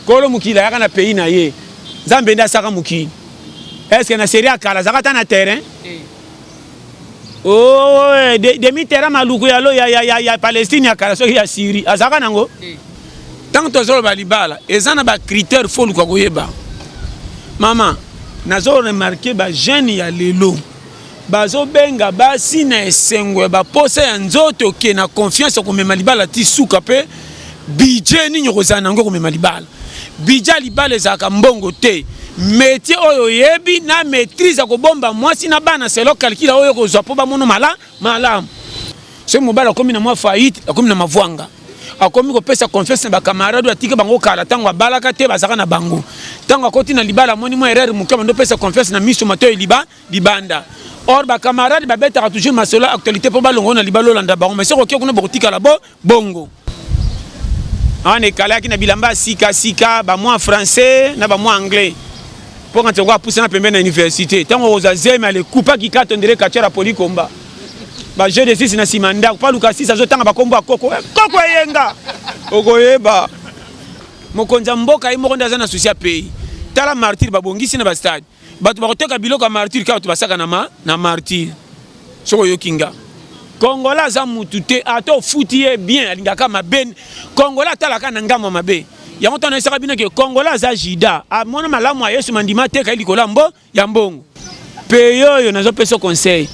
Kolo mokili ayaka na pays na ye. Nzambe nde asaka mokili. Est-ce que na serie ya kala azalaka ata na terrain? Oh, eh, demi terrain maluku ya, ya, ya, ya, ya Palestine ya kala soki ya Syrie azalaka nango? Ntango tozoloba libala eza na ba critères faut luka koyeba. Mama, nazo remarquer ba jeunes ya lelo bazobenga basi na esengo ya baposa ya nzoto ke na confiance ya komema libala ti suka mpe budget nini okozala na yango komema libala. Budget ya libala ezalaka mbongo te. Métier oyo oyebi na maîtrise ya kobomba mwasi na bana selo calcul oyo okozwa mpo bamono mala malamu. Soki mobali akomi na mwa faillite, akomi na mavwanga, akomi kopesa confiance na bacamarade oyo atika bango kala, ntango abalaka te bazalaka na bango, ntango akoti na libala amoni mwa erreur moke, abandi opesa confiance na miso matoi liba libanda. Or bacamarade babetaka toujours masolo ya actualité mpo balongo na libala olanda bango, mais soki oke kuna bokotikala bo bongo. Wana ekalaki na bilamba ya sika sika, ba mwa français na ba mwa anglais mpo kanti yango apusana pembeni na université. Ntango okozwa zemi alekupa kikato ndire kachara poli komba ba jeu de sisi na nsima ndako mpo aluka sisi azotanga bakombo ya koko koko eyenga okoyeba mokonzi ya mboka ye moko nde aza na susi ya pays. Tala martyr babongisi na ba stade, bato bakoteka biloko ya martyr kaka bato basaka na, ma, na martyr. Soki oyoki nga Congolais aza mutu te, ata ofuti ye bien alingaka mabe. Congolais atalaka na ngambo ya mabe. Yango ntango nayesaka bino ke Congolais aza Juda, amona malamu ya Yesu mandima ateka ye likolo ya mbo ya mbongo. Pe oyo nazopesa conseil,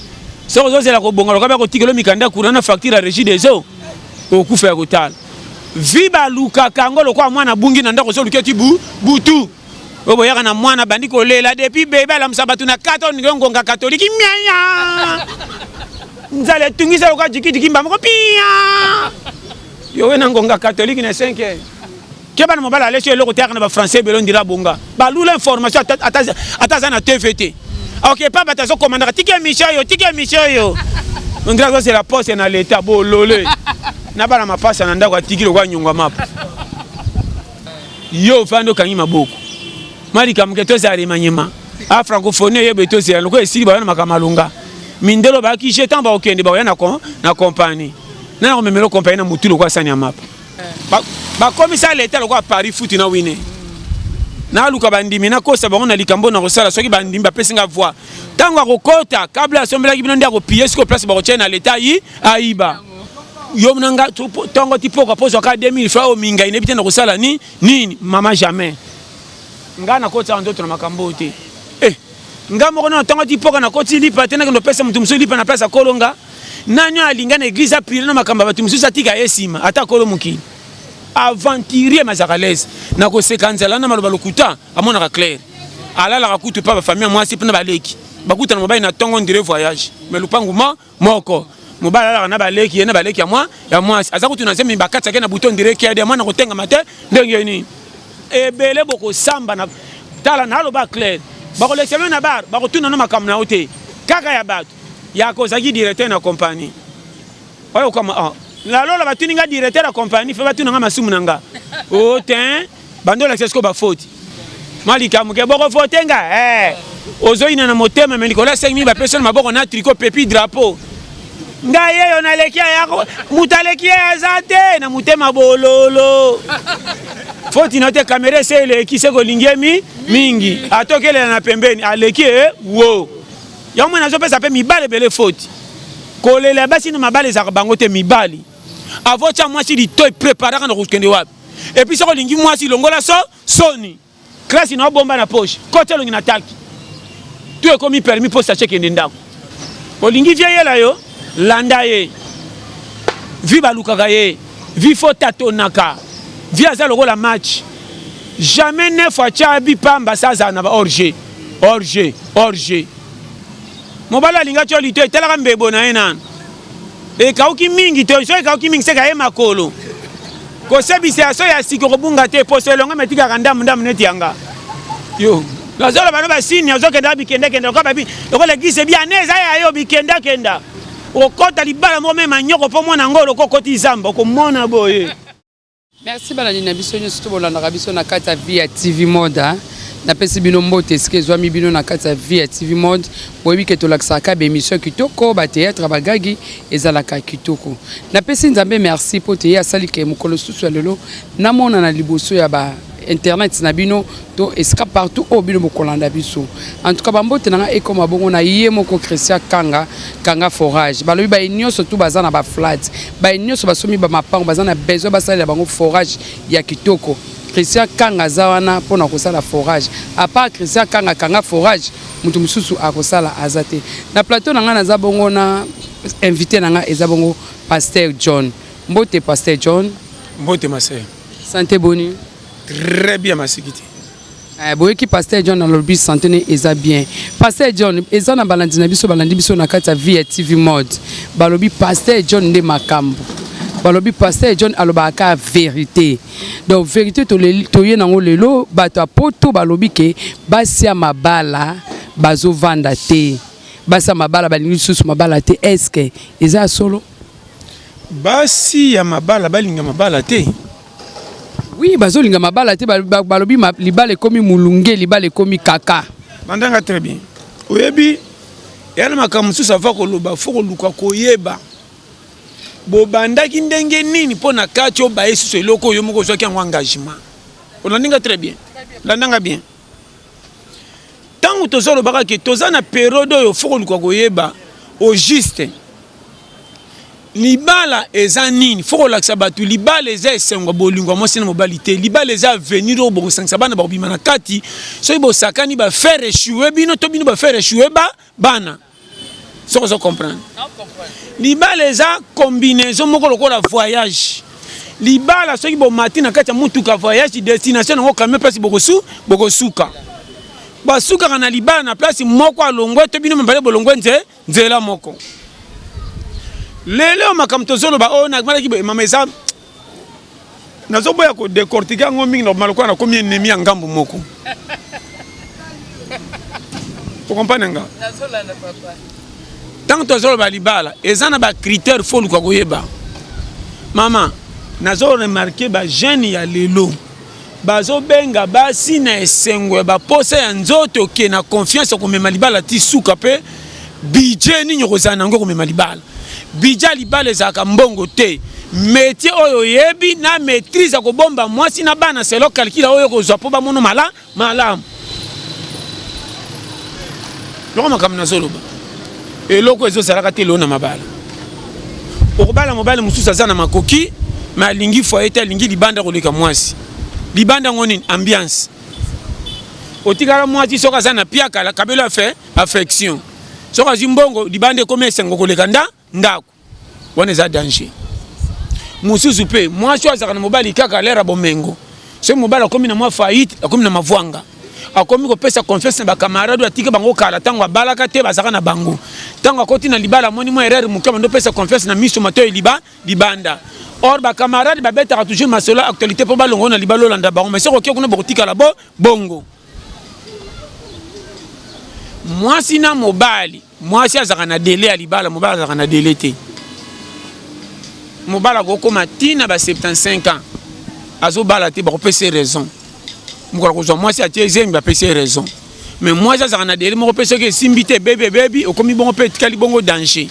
soki ozozela kobonga lokola bakotikela mikanda courant na facture ya régie des eaux, okufa ya kotala. Vi balukaka yango lokola mwana abungi na ndako, ozoluka ti bu butu. Oyo boyaka na mwana bandi kolela depuis bebe alamusa bato na 4 heures ngonga katoliki miaya nzala etungisa lokola jikijiki mba moko pia yowe na ngonga katoliki na 5 heures keba na mobali alesi eloko te yaka na bafrançais ebele ondira bonga balula information ata aza na tv te ok pa bato azokomandaka tika émission oyo tika émission oyo ondira azozela poste na leta bolole na bana mapasa na ndako atiki lokola nyongo mapa Yo ofandi okangi maboko. Mwa likambo ke tozala remaniement. A francophonie eyeba etozela lokola esili bayo na makambo malonga. Mindelo bayaki je ntango bakokende bakoya na na compagnie. Nani akomemela compagnie na mutu lokola sani ya mapa. Bakomisa leta lokola Paris foot na wine. Naluka bandimi nakosa bango na likambo na kosala soki bandimi bapesi nga voix. Ntango akokota kable asombelaki bino nde akopille sikoyo place bakotia na leta ayi ayiba. Yo na nga tongo ti pokwa po ozwaka 2000 francs oyo mingai nayebi te na kosala ni nini mama jamais nga nakotisaka nzoto na makambo oyo te eh nga moko na tongo ti pokwa nakoti lipa te nakende opesa moto mosusu lipa na place ya kolo nga nani oyo alinga na eglise aprile na makambo ya bato mosusu atika ye nsima ata kolo mokili aventurier mazaka lese na koseka nzala na maloba lokuta amonaka claire alalaka kutu pa bafamille ya mwasi mpe na baleki bakutana mobali na tongo ndire voyage mais lupangu ma moko mobali alalaka na baleki ye na baleki ya mwa ya mwasi aza kutu na zemi bakati ake na buto ndire kiade mwana kotengama te ndenge nini ebele bokosamba na tala naloba claire bakolekisa bino na bar bakotuna no makambo na yo te kaka ya bato ya kozalaki directeur na compagnie oyo kama oh. na lola batuni nga directeur ya compagnie fe batuna nga masumu na nga o oh, te bando olakisa sikoyo bafoti mwa likambo ke bokofote nga eh. Ozoyina na motema me likolo ya 5000 bapesi na maboko na tricot pepi drapeau ngai yeyo naleki ayako moto aleki ye aza te na motema bololo foti na te kamera ese eleki se kolingi ye mi mingi atokelela na pembeni aleki e wo yango mwana azopesa mpe mibali ebele foti kolela basi na mabala ezalaka bango te mibali avotya mwasi litoi preparaka na kokende wapi epuis soki olingi mwasi longola so soni Classe na bomba na poche, kota elongi na taki. Tout ekomi permis po sachet kende ndako. Olingi vie yela yo, landa ye. Vie balukaka ye, vie faut tatonaka. Vie aza lokola match. Jamais neuf atia bi pamba sa azala na ba hors jeu. Hors jeu, hors jeu. Mobali alinga tio lito etalaka mbebo na ye nanu. Ekauki mingi to soki ekauki mingi seka ye makolo. Kosebisa ya so ya sika okobunga te poso elonga metikaka ndamu ndamu neti yanga. Yo nazoloba no basini ozokenda bikendakenda lokola babi lokola eglise bi ane eza ya yo bikendakenda okota libala moko meme manyoko mpo mwana yango lokola okoti zamba okomona boye. Merci balandi na biso nyonso to bolandaka biso na kati ya vie ya TV Mode. Napesi bino mbote esika ezwami bino na kati ya vie ya TV Mode. Boyebi ke tolakisaka ba émission kitoko, ba théâtre, ba gagi ezalaka kitoko. Napesi Nzambe merci po te ye asali ke mokolo susu ya lelo namona na liboso ya ba internet na bino to esika partout oyo bino bokolanda biso. En tout cas bambote na nga ekoma bongo na ye moko Christian Kanga, Kanga Forage. Balobi baye nyonso tout baza na ba flat, baye nyonso basomi ba mapango baza na besoin basalela bango forage ya kitoko. Christian Kanga aza wana mpona kosala forage. À part Christian Kanga, Kanga Forage, moto mosusu akosala aza te. Na plateau na nga naza bongo na invité na nga eza bongo Pasteur John. Mbote Pasteur John. Mbote ma sœur. Santé boni? Très bien masikiti. Eh, boyoki Pasteur John alobi santé ne eza bien. Pasteur John eza na balandi na biso balandi biso na kati ya vie ya TV Mode. Balobi Pasteur John nde makambo. Balobi Pasteur John alobaka vérité. Donc vérité toye nango lelo bato ya poto balobi ke basi ya mabala bazovanda te. Basi ya mabala balingi lisusu mabala te. Est-ce que eza ya solo? Basi ya mabala balinga mabala te. Oui, bazolinga mabala te, balobi libala ekomi mulunge, libala ekomi kaka. Bandanga très bien. Oyebi ya na makambo mosusu ava koloba fo koluka koyeba bobandaki ndenge nini mpo na kati obaye susu eloko oyo moko ozwaki yango engagement. Olandi nga très bien. Landanga bien. Ntango tozolobaka ke toza na periode oyo fo koluka koyeba au juste libala eza nini, fo kolakisa bato libala eza esengo ya bolingo ya mwasi na mobali te. Libala eza avenir oyo bokosangisa bana bakobima na kati. Soki bosakani ba faire échouer bino to bino ba faire échouer ba bana. Soki ozo comprendre, libala eza combinaison moko lokola voyage. Libala soki bomati na kati ya motuka voyage, destination nango camion place bokosu bokosuka. Basukaka na libala na place moko alongwe to bino mibale bolongwe nze nzela moko. Lelo makambo tozoloba oyo namalaki mama eza nazoboya kodecortike yango mingi normal lokola nakomi ennemi ya ngambo moko. Okompane nga? Ntango tozoloba libala eza na bacritère fo luka koyeba. Mama, nazo remarke ba jeune ya lelo bazobenga basi na esengo ya baposa ya nzoto ke na confiance ya komema libala ti suka mpe budget nini okozala na yango komema libala. Budget ya libala ezalaka mbongo te. Métier oyo oyebi na maîtrise ya kobomba mwasi na bana selo calcul oyo okozwa mpo bamono mala malamu. Loko makambo nazoloba eloko ezozalaka te lelo na mabala. Okobala mobali mosusu aza na makoki me alingi foyer te, alingi libanda koleka mwasi. Libanda yango nini? Ambiance. Otikala mwasi soki aza na piaka kabelo afe affection, soki azwi mbongo libanda ekomi esengo koleka nda ndako. Wana eza danger. Mosusu mpe mwasi oyo azalaka na mobali kaka lere ya bomengo, soki mobali akomi na mwa faillite, akomi na mavwanga, akomi kopesa confiance na bacamarade oyo atika bango kala ntango abalaka te, bazalaka na bango. Ntango akoti na libala amoni mwa erreur moke, abandi opesa confiance na miso matoi liba libanda. Or bacamarade babetaka toujours masolo ya actualité mpo balongo na libala olanda bango, mais soki oke kuna bokotikala bo bongo. Mwasi na mobali, mwasi azalaka na délai ya libala, mobali azalaka na délai te. Mobali akokoma tina ba 75 ans azobala te, bakopesa ye raison. Mokolo akozwa mwasi atie zemi, bapesi ye raison. Mais mwasi azalaka na délai moko mpe soki esimbi te, ebebi ebebi, okomi bongo mpe etikali bongo danger.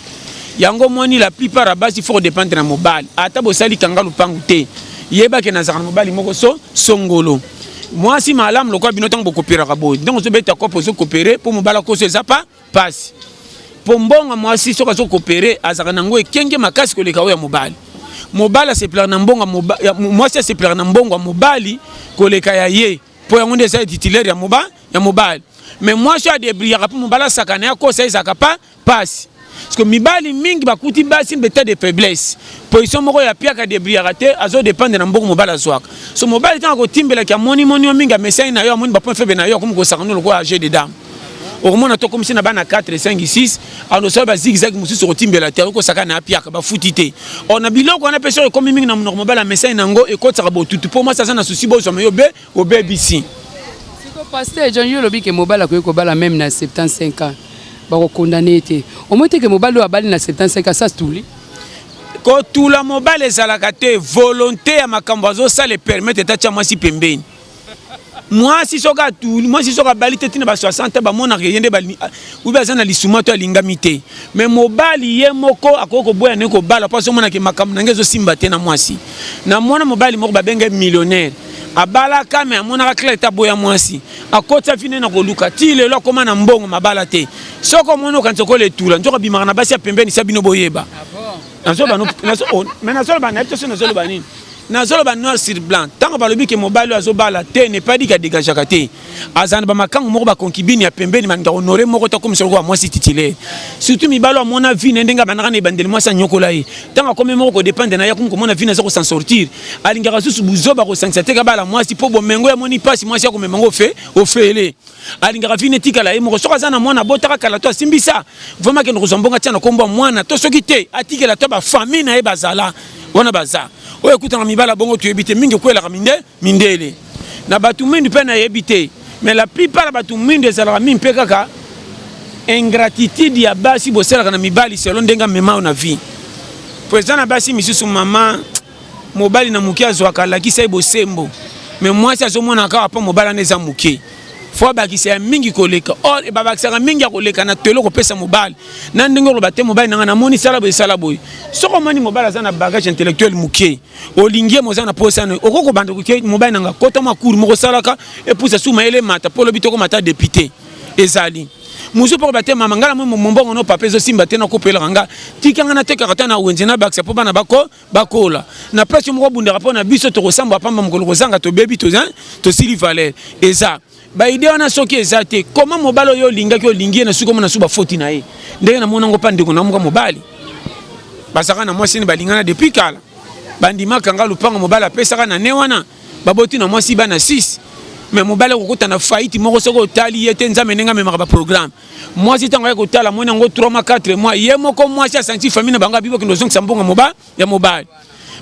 Yango omoni la plupart ya basi faut kodépendre na mobali. Ata bosali kanga lupangu te, yebake nazalaka na mobali moko so songolo. Mwasi malamu lokola bino ntango bokoperaka boye, ndenge ozobeta kopo ozokopere mpo mobali akoso eza pa pasi. Mpo mbongo mwasi soki azokopere azalaka nango ekenge makasi koleka oyo ya mobali. Mobali asepelaka na mbongo mwasi asepelaka na mbongo ya mobali koleka ya ye, mpo yango nde eza titulaire ya moba ya mobali. Mais mwasi oyo adebriyaka mpo mobali asakana ye akosa ezalaka pa pasi. Parce que mibali mingi bakuti basi na état de faiblesse, position moko ya piaka debriyaka te, azo dépendre na mbongo mobali azwaka. So mobali ntango akotimbelaki amoni moni yo mingi, amesani na yo, amoni ba point faible na yo, akomi kosaka no lokola jeu de dame. Okomona to komisi na bana 4 5 6 anosala ba zigzag mosusu okotimbela te, okosaka na apiaka bafuti te. Or na biloko wana mpe soki ekomi mingi na monoko mobali amesani na yango, ekotisaka botutu mpo mwasi aza na souci bozwama yo be obebisi. Siko Pasteur John, yo olobi ke mobali akoki kobala meme na 75 ans, bakokondane ye te. Omoni te ke mobali oyo abali na 75 ans sa tuli? Kotula mobali ezalaka te, volonté ya makambo azosala epermettre ete atia mwasi pembeni. Mwasi soki atuli, mwasi soki abali te tina ba 60 bamonaka ye nde ubi aza na lisuma to alingami te. Mais mobali ye moko akoki koboya ne kobala mpo azomonaka makambo na ngai ezosimba te na mwasi. Na mwana mobali moko babenge millionnaire, Abalaka me amonaka clair te, aboya mwasi, akotisa fine na koluka ti lelo akoma na mbongo, mabala te. Soki omoni okanisa okola etula, nzoka abimaka na basi ya pembeni. Sa bino boyeba, mais nazoloba, nayebi te so nazoloba nini. Nazoloba noir sur blanc. Ntango balobi ke mobali oyo azobala te, ne pas dit ke adégageaka te. Azala na bamakango moko, baconcubine ya pembeni, balinga honore moko te, akomisa lokola mwasi titulaire. Surtout mibali oyo amona vie na ndenge abandaka na ebandeli, mwasi anyokola ye. Ntango akomi moko kodépendre na ye, akomi komona vie na aza kos'en sortir, alingaka susu buzoba kosangisa te kabala mwasi, mpo bomengo ya moni mpasi, mwasi akomema ngo fe ofele. Alingaka vie netikala ye moko. Soki aza na mwana abotaka kala to asimbisa, vraiment akende kozwa mbongo, atia na kombo ya mwana, to soki te atikela to bafamille na ye bazala wana. Baza oyo ekutana mibala bongo, toyebi te. Mingi ekwelaka minde mindele na bato mwindu mpe nayebi te, mais la plupart ya bato mwindu ezalaka mingi mpe kaka ingratitude ya basi bosalaka na mibali selo ndenge amema na vie. Po eza na basi misusu, mama, mobali na moke azwaka, alakisa ye bosembo, mais mwasi azomona kaka mpo mobali wana eza moke, fo abakisa ya mingi koleka. Or babakisaka mingi ya koleka na telo kopesa mobali na ndenge oloba te: "Mobali nanga, namoni sala boye, sala boye." Soki omoni mobali aza na bagage intellectuel moke, olingi ye, moza na posa, okoki kobanda koke: "Mobali nanga, kota mwa cours moko osalaka, epusa su mayele mata, mpo olobi tokomata député." Ezali mosusu mpo koba te: "Mama, ngai namoni mombongo no papa ezosimba te, nakopelaka nga, tika nga natekaka ta na wenze, nabakisa mpo bana bako bakola na place moko." Obundaka mpo na biso, tokosambwa pamba. Mokolo kozanga, tobebi, tosili valeur. Eza baidée wana. Soki eza te, koma mobali oyo olingaki, olingi ye na suki, omona su bafoti na ye. Ndenge namona yango mpa ndeko na moka, mobali bazalaka na mwasi, balingana depuis kala, bandimaka nga lupango, mobali apesaka na ne wana, baboti na mwasi bana 6, mais mobali akokota na faillite moko soki otali ye te. Nzambe ndenge amemaka baprogramme, mwasi ntango aye kotala, moni yango 3 mois, 4 mois, ye moko mwasi asanti famille na bango abi bokende ozongisa mbongo ya mobali.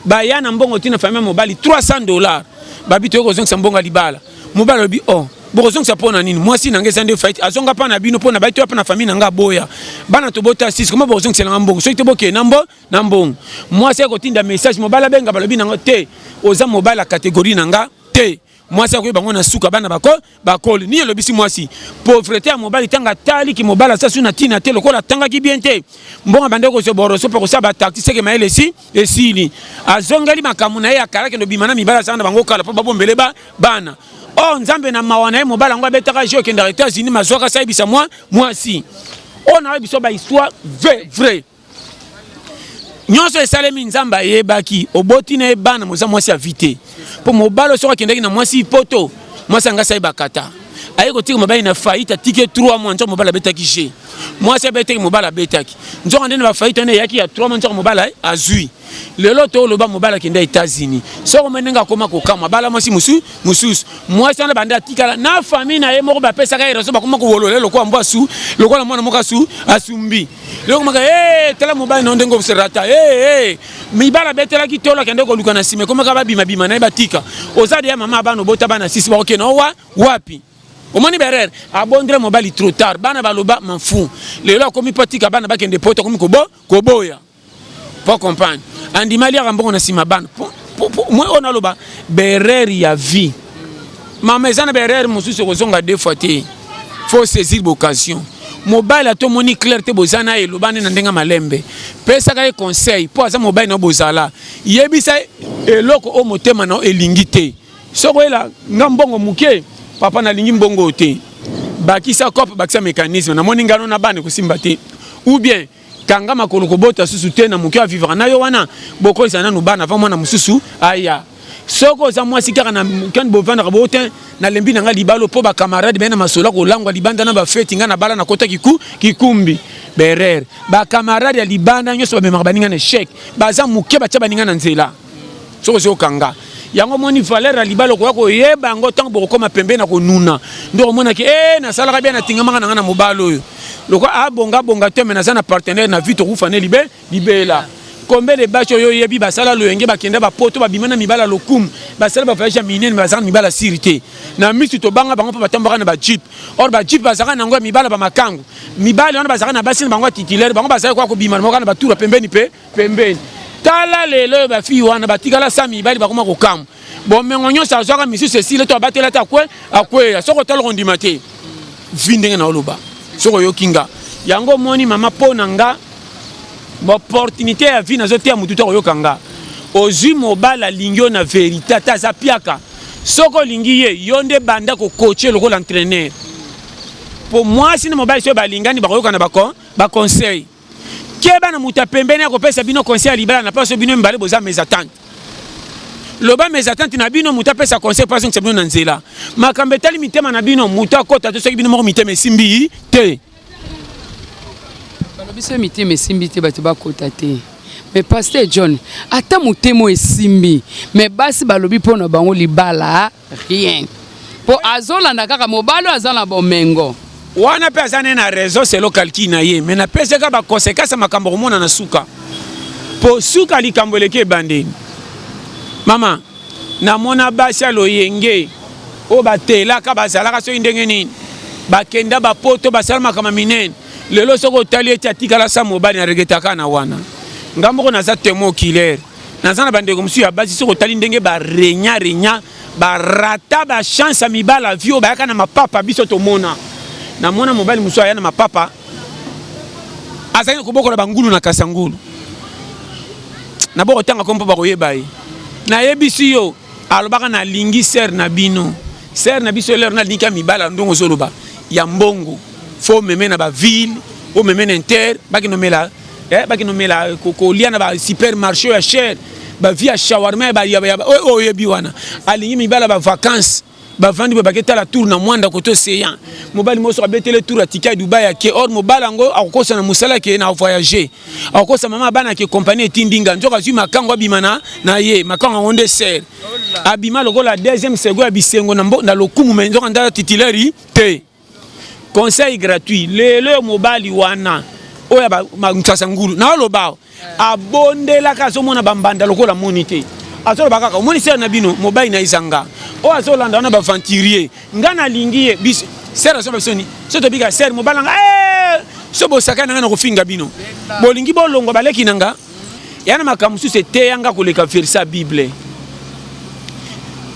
Baya na mbongo ntina famille ya mobali, 300 dollars. Babi: "Toyei kozongisa mbongo ya libala." Mobali alobi: "Oh, bokozongisa mpo na nini? Mwasi na ngai eza nde faillite, azonga mpa na bino mpo na bai toya mpa na famille na ngai, aboya bana tobota 6. Koma bokozongiselanga mbongo? Soki te, bokende na mbo na mbongo." Mwasi akotinda message, mobali abenga, balobi nango te: "Oza mobali ya catégorie na nga te." Mwasi akoyeba bango na suka, bana bako bakoli. Nini elobisi mwasi? Pauvreté ya mobali. Ntango ataliki mobali aza su na ntina te, lokola atangaki bien te, mbongo abandi kozwa boroso mpo kosala bataxi, seke mayele esi esili, azongeli makambo na ye ya kala, kende obima na mibali azala na bango kala mpo babombele bana. Or Nzambe na mawa na ye, mobali yango abetaka jeu, okendaka États-Unis, mazwaka sayebisa mwa mwasi oyo. Nayebi biso bahistoire vrai vrai nyonso esalemi. Nzambe ayebaki oboti na ye bana, moza mwasi ya vi te, mpo mobali soki akendaki na mwasi poto, mwasi anga sayebaka ta aye kotika mobali na faillite, atiki 3 mois. Nzoka mobali abetaki jeu, mwasi abetaki, mobali abetaki. Nzoka ndenge bafaillite wana eyaki ya 3 mois, nzoka mobali azwi. Lelo toloba mobali akende États-Unis, soko omoni ndenge akoma kokamwa, bala mwasi mosusu. Mwasi wana bande atikala na famille na ye moko, bapesaka ye raison, bakoma kowolola lokola mbwa asu, lokola mwana moko asu asumbi. Lelo komaka e tala mobali na ndenge oserata e mibali abetelaki tolo, akende koluka na nsima, ekomaka babimabima na ye, batika. Oza deya mama bana, obota bana sisi, bakokende owa wapi? Omoni berere abondela mobali trop tard, bana baloba mafu. Lelo akomi mpo atika bana bakende poto, akomi koboya po comprendre, andima aliaka mbongo na nsima bana. Moi oyo naloba berere ya vie, mama, eza na berere mosusu ekozonga deux fois te. Faut saisir boccasion. Mobali ata omoni clair te, boza na ye, eloba nde na ndenge malembe, pesaka ye conseil mpo aza mobali na yo. Bozala, yebisa eloko oyo motema na yo elingi te. Soki oyela nga mbongo moke, papa, nalingi mbongo te, bakisa cope, bakisa mécanisme, namoni ngano na bana ekosimba te, ou bien kanga makolo, kobota susu te na moke avivre na yo wana, bokolisa nanu bana avant mwana mosusu aya. Soki oza mwasi kaka na kani, bovandaka bo te: "Nalembi na nga libala mpo bacamarade baye na masolo kolangwa libanda na bafeti, nga na bala nakota kikumbi." Berere, bacamarade ya libanda nyonso bamemaka baninga na échec, baza moke, batya baninga na nzela. Soki ozi okanga yango, omoni valeur ya libala, okoya koyeba yango ntango bokokóma pembeni na konuna. Nde okomonaki e nasalaka bien, natingamaka na nga na mobali oyo, lokwa abongabonga te, me naza na partenaire na vie, tokufa ne libe libela. Combien de basi oyo oyebi basala loyenge, bakenda bapoto, babima na mibala lokumu, basala bavoyage ya minene, bazalaka na mibala siri te? Na misu tobanga bango mpo batambwaka na bajeep. Or bajeep bazalaka na yango ya mibala bamakangu. Mibali wana bazalaka na basi na bango ya titulaire, bango bazalaki kwa kobima na moko na batour pembeni mpe pembeni. Tala lelo oyo bafille wana batikala sa mibali, bakoma kokamwa. Bomengo nyonso azwaka, misusu esili to abatela te, akwe akweya. Soki otala, kondima te vi ndenge na oloba. Soki oyoki nga yango, omoni mama, mpo na nga opportunité ya vie, nazoteya motu te. Koyoka nga, ozwi mobali alingi yo na vérité, ata aza piaka. Soki olingi ye, yo nde banda ko coacher lokola entraîneur. Po mwasi na mobali soki balingani bakoyokana ba conseil. Keba na moto ya pembeni akopesa bino conseil ya libala na place bino mibale boza mésentente. Loba mésentente na bino moto apesa conseil po azongisa bino na nzela. Makambo etali mitema na bino moto akota te soki bino moko mitema esimbi te. Balobi soki mitema esimbi te bato bakota te. Mais pasteur John, ata motema oyo esimbi, mais basi balobi mpo na bango libala rien. Po azolanda kaka mobali oyo aza na bomengo. Wana pe aza naye na raison selon calcul na ye, mais napesi ye kaka ba consequences ya makambo akomona na suka. Po suka likambo eleki ebandeli. Mama, namona basi ya loyenge oyo batelaka bazalaka soki ndenge nini, bakenda ba poto basala makambo minene. Lelo soki otali ete atikala sa mobali na regretaka na wana. Nga moko naza temoin oculaire. Naza na bandeko mosusu ya basi soki otali ndenge ba regna regna ba rata ba chance ya mibala vie oyo bayaka na mapapa biso tomona. Namona mobali mosusu aya na mapapa azali na kobokola bangulu na kasangulu. Naboko tanga kompo bakoyeba ye. Nayebisi yo alobaka nalingi sœur na bino. Sœur na biso lelo nalingi ka mibala ndongo ozoloba ya mbongo faut meme na ba ville o meme na inter bakino mela eh bakino mela kolia na ba supermarché ya cher ba vie ya shawarma ba ya oyo oyebi wana alingi mibala ba vacances bavandi boye baketala tour na mwanda koto océan mobali moso abetele tour atiki ya Dubai ake or mobali yango akokosa na mosala ke na voyager akokosa mama bana ke compagnie etindi nga nzoka azwi makango abima na, na ye makango yango nde ser abima lokola deuxième sego ya bisengo na, mbo, na lokumu me nzoka nda titulaire te conseil gratuit lelo yo mobali wana oyo ya ngulu naoloba abondelaka azomona bambanda lokola moni te azoloba kaka omoni sere na bino mobali na ezanga oyo azolanda wana baventurier nga nalingi ye biso sere azoba biso ni so tobika sere mobali nanga eh, so bosakani na nga na kofinga bino bolingi bolongwa baleki na nga ya na makambo mosusu eteya nga koleka verse ya bible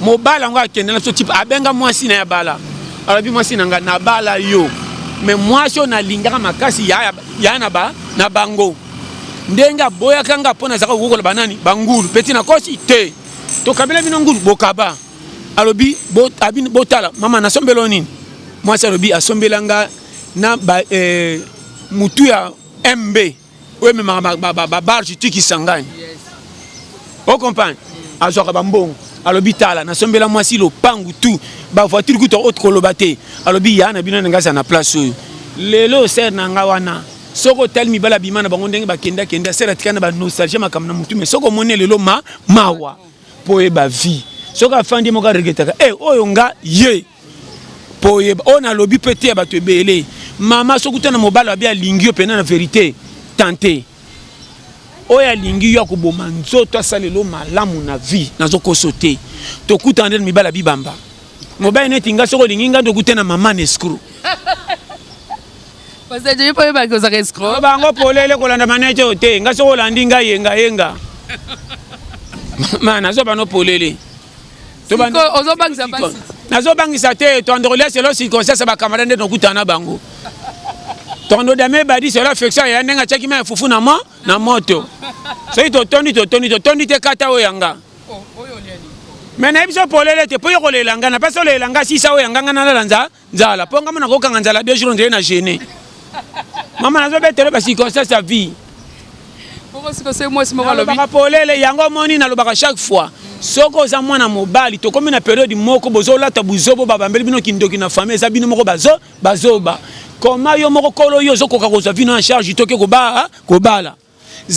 mobali yango akende na biso type abenga mwasi na ya bala alobi mwasi na nga nabala yo me mwasi oyo nalingaka makasi ya, ya na, ba, na bango ndenge aboyaka nga mpo nazalaka kokokola banani bangulu peti nakosi te tokabela bino ngulu bokaba alobi botala mama nasombela yo nini mwasi alobi asombela nga na ba, eh, mutu ya mb oyo ememaka babarge ti kisangani ocomprendre azwaka bambongo alobi tala nasombela mwasi lopangu tu bavoiture kutu oyo koloba te alobi ya na bino na ngai aza na place oyo lelo sere na ngai wana soki otali mibali abima na bango ndenge bakenda kenda sere atikali na banostalgie makambo na motu me soki omoni lelo ma mawa mpo oyeba vie soki afandi moko aregretaka e eh, oyo nga ye mpo oyeba oyo nalobi mpe te ya bato ebele mama soki uta na mobali abi alingi yo mpena na verité tante oyo alingi yo akoboma nzoto asalelo malamu na vie nazokoso te tokutana nde na mibali ya bibamba mobali neti nga soki olingi nga nde na mama na escro bango polele kolanda manete oyo te nga soki olandi nga yenga yenga ma nazwa bano polele nazobangisa te tondrolia selo circonstance bacamarade nde tokutana na bango tondo dame badi selo affection ya ndenge atiaki mai ya fufu na mo na moto soki totondi totondi totondi te kata oyo yanga oh, me nayebi so polele te mpo yo kolela nga napesi olela nga sisa oyo yanga nga nalala nza nzala mpo nga mona kokanga nzala deux jours ndele na gene mama nazobetelo ba circonstance ya vie nalobaka polele yango omoni nalobaka chaque fois soki oza mwana mobali tokomi na periode moko bozolata buzobo babambeli bino kindoki na famille eza bino moko bazo bazoba koma yo moko kolo yo ozokoka kozwa vino en charge toke kobala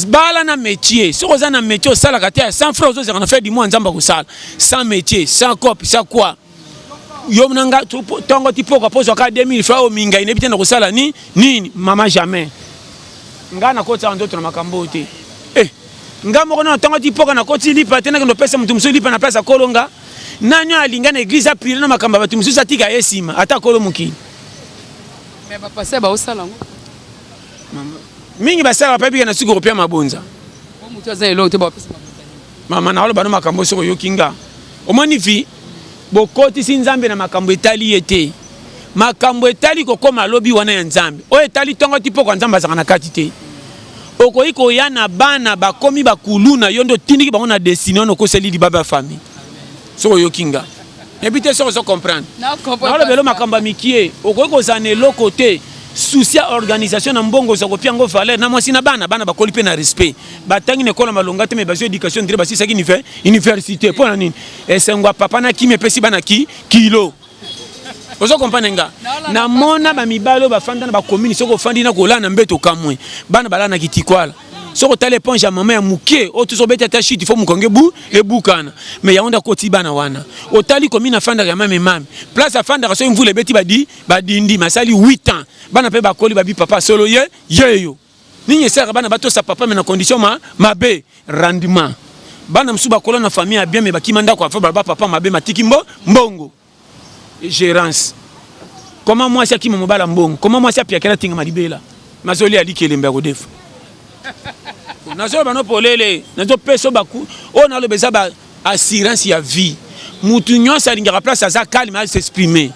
bala na métier soki oza na métier osalaka te ya 100 francs ozozaka na fin du mois nzambe akosala sans métier sans cop sans quoi yo na nga ntongo ti pokwa mpo ozwaka 2000 francs oyo mingai nayebi te na kosala ni nini mama jamais ngai nakotisaka nzoto na makambo oyo te eh, nga moko na ntongo ti pokwa nakoti lipa te nakende opesa moto mosusu lipa na place akolo nga nani oyo alinga na eglise aprile na makambo ya bato mosusu atika ye nsima ata akolo mokili mais bapaster baosala yango mingi basalaka mpe bika na suki kopia mabonza mama naoloba no makambo soki oyoki nga omoni vi bokotisi nzambe na makambo etali ye te makambo etali kokoma lobi wana ya nzambe oyo etali ntongo ti pokwa nzambe azalaka na kati te okoki koya na bana bakomi bakuluna yo nde otindiki bango na destine wana okoseli libaba ya famille soki oyoki nga. Nayebi te soki ozo comprendre. Nalobelo makambo ya mikie, okoki kozala na eloko te souci ya organisation na mbongo oza kopia yango valeur na mwasi na bana, bana bakoli mpe na respect, batangi na ekola malonga te, mais bazwi education ndire basisaki université. Mpo na nini? Esengo ya papa na kimi epesi bana ki kilo. Ozo comprendre nga? Namona bamibali oyo bafanda na bacommune, soki ofandi na kolala na mbeto kamwe, bana balala na kitikwala. Soki otala eponge ya mama ya moke oyo tozobeta ata shiti fo mokongo ebu ebukana, mais yango nde akoti bana wana. Otali commune afandaka ya mame mame, place afandaka soki mvula ebeti badi badindi, masali 8 ans, bana mpe bakoli babi papa solo ye yeyo. Nini esalaka bana batosa papa mais na condition ma mabe? Rendement. Bana mosusu bakola na famille ya bien mais bakima ndako afa baloba papa mabe matiki mbo mbongo. Gérance. Comment mwasi akima mobala mbongo? Comment mwasi apiakela tingama libela? Mazoli aliki elembe ya kodefa. Nazoloba no polele, nazopesa baku oyo naloba eza ba assurance ya vie. Mutu nyonso alingaka place aza calme a s'exprimer.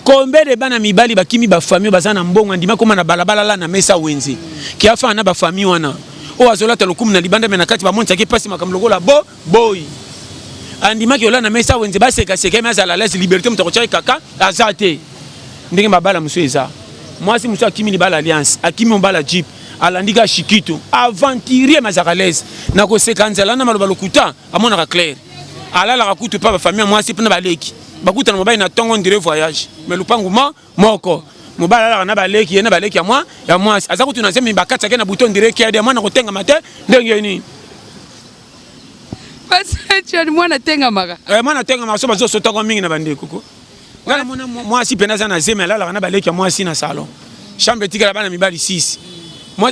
Combien de bana mibali bakimi ba famille baza na mbongo andima koma na balabala la na mesa wenze. Ki afa na ba famille wana. Oyo azolata lokumu na libanda me na kati bamonisaki mpasi makambo lokola bo boyi. Andimaki olala na mesa wenze basekaseka ye me azala à l'aise, liberté moto akotyaki kaka aza te. Ndenge mabala mosusu eza. Mwasi mosusu akimi libala alliance, akimi mobala jeep, alandi kaka shikito, aventurier mais azalaka à l'aise. Na koseka nzala na maloba lokuta amonaka clair. Alalaka kutu pa ba famille ya mwasi mpe na baleki. Bakutana mobali na tongo ndire voyage, mais lupangu ma moko. Mobali alalaka na baleki ye na baleki ya mwa ya mwasi. Aza kutu na zemi bakatiaka na buto ndire kede mwana kotengama te ndenge nini? Pasteur mwana atengamaka. Eh, mwana atengamaka so bazosotaka mingi na bandeko ko. Nga namona mwasi pena aza na zemi alalaka na baleki ya mwasi na salon. Chambre etikala bana mibali 6.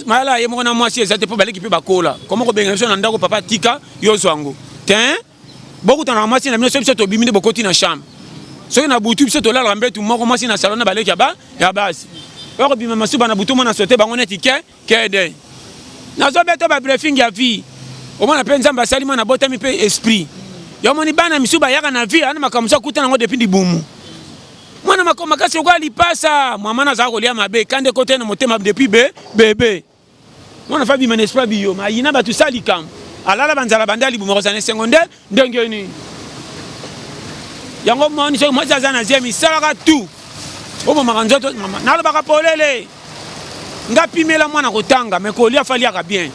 Malala ye moko na mwasi eza te mpo baleki mpe bakola. Koma kobenga biso na ndako papa tika yo zwa yango. Te bokutana na mwasi na bino so biso tobimi nde bokoti na chambre. Soki na butu biso tolalaka mbetu moko mwasi na salon na baleki ya ba ya basi. Bakobima masuba na butu mwana sote bango neti ke kede. Nazobeta ba briefing ya vie. Omona mpe Nzambe asali mwana abotami mpe esprit. Yo omoni bana misusu bayaka na vie ana makambo mosusu akutana yango depuis libumu. Mwana makambo makasi lokola lipasa, mama nazala kolia mabe, kanda ekota na motema depuis be bebe. Mwana fa bima na esprit biyo, mayina bato sa likambo. Alala banzala banda libumu akozala na esengo nde ndenge nini? Yango moni soki mwasi aza na zemi salaka tout. Obomaka nzoto mama, nalobaka polele. Nga pimela mwana kotanga mais kolia faliaka bien.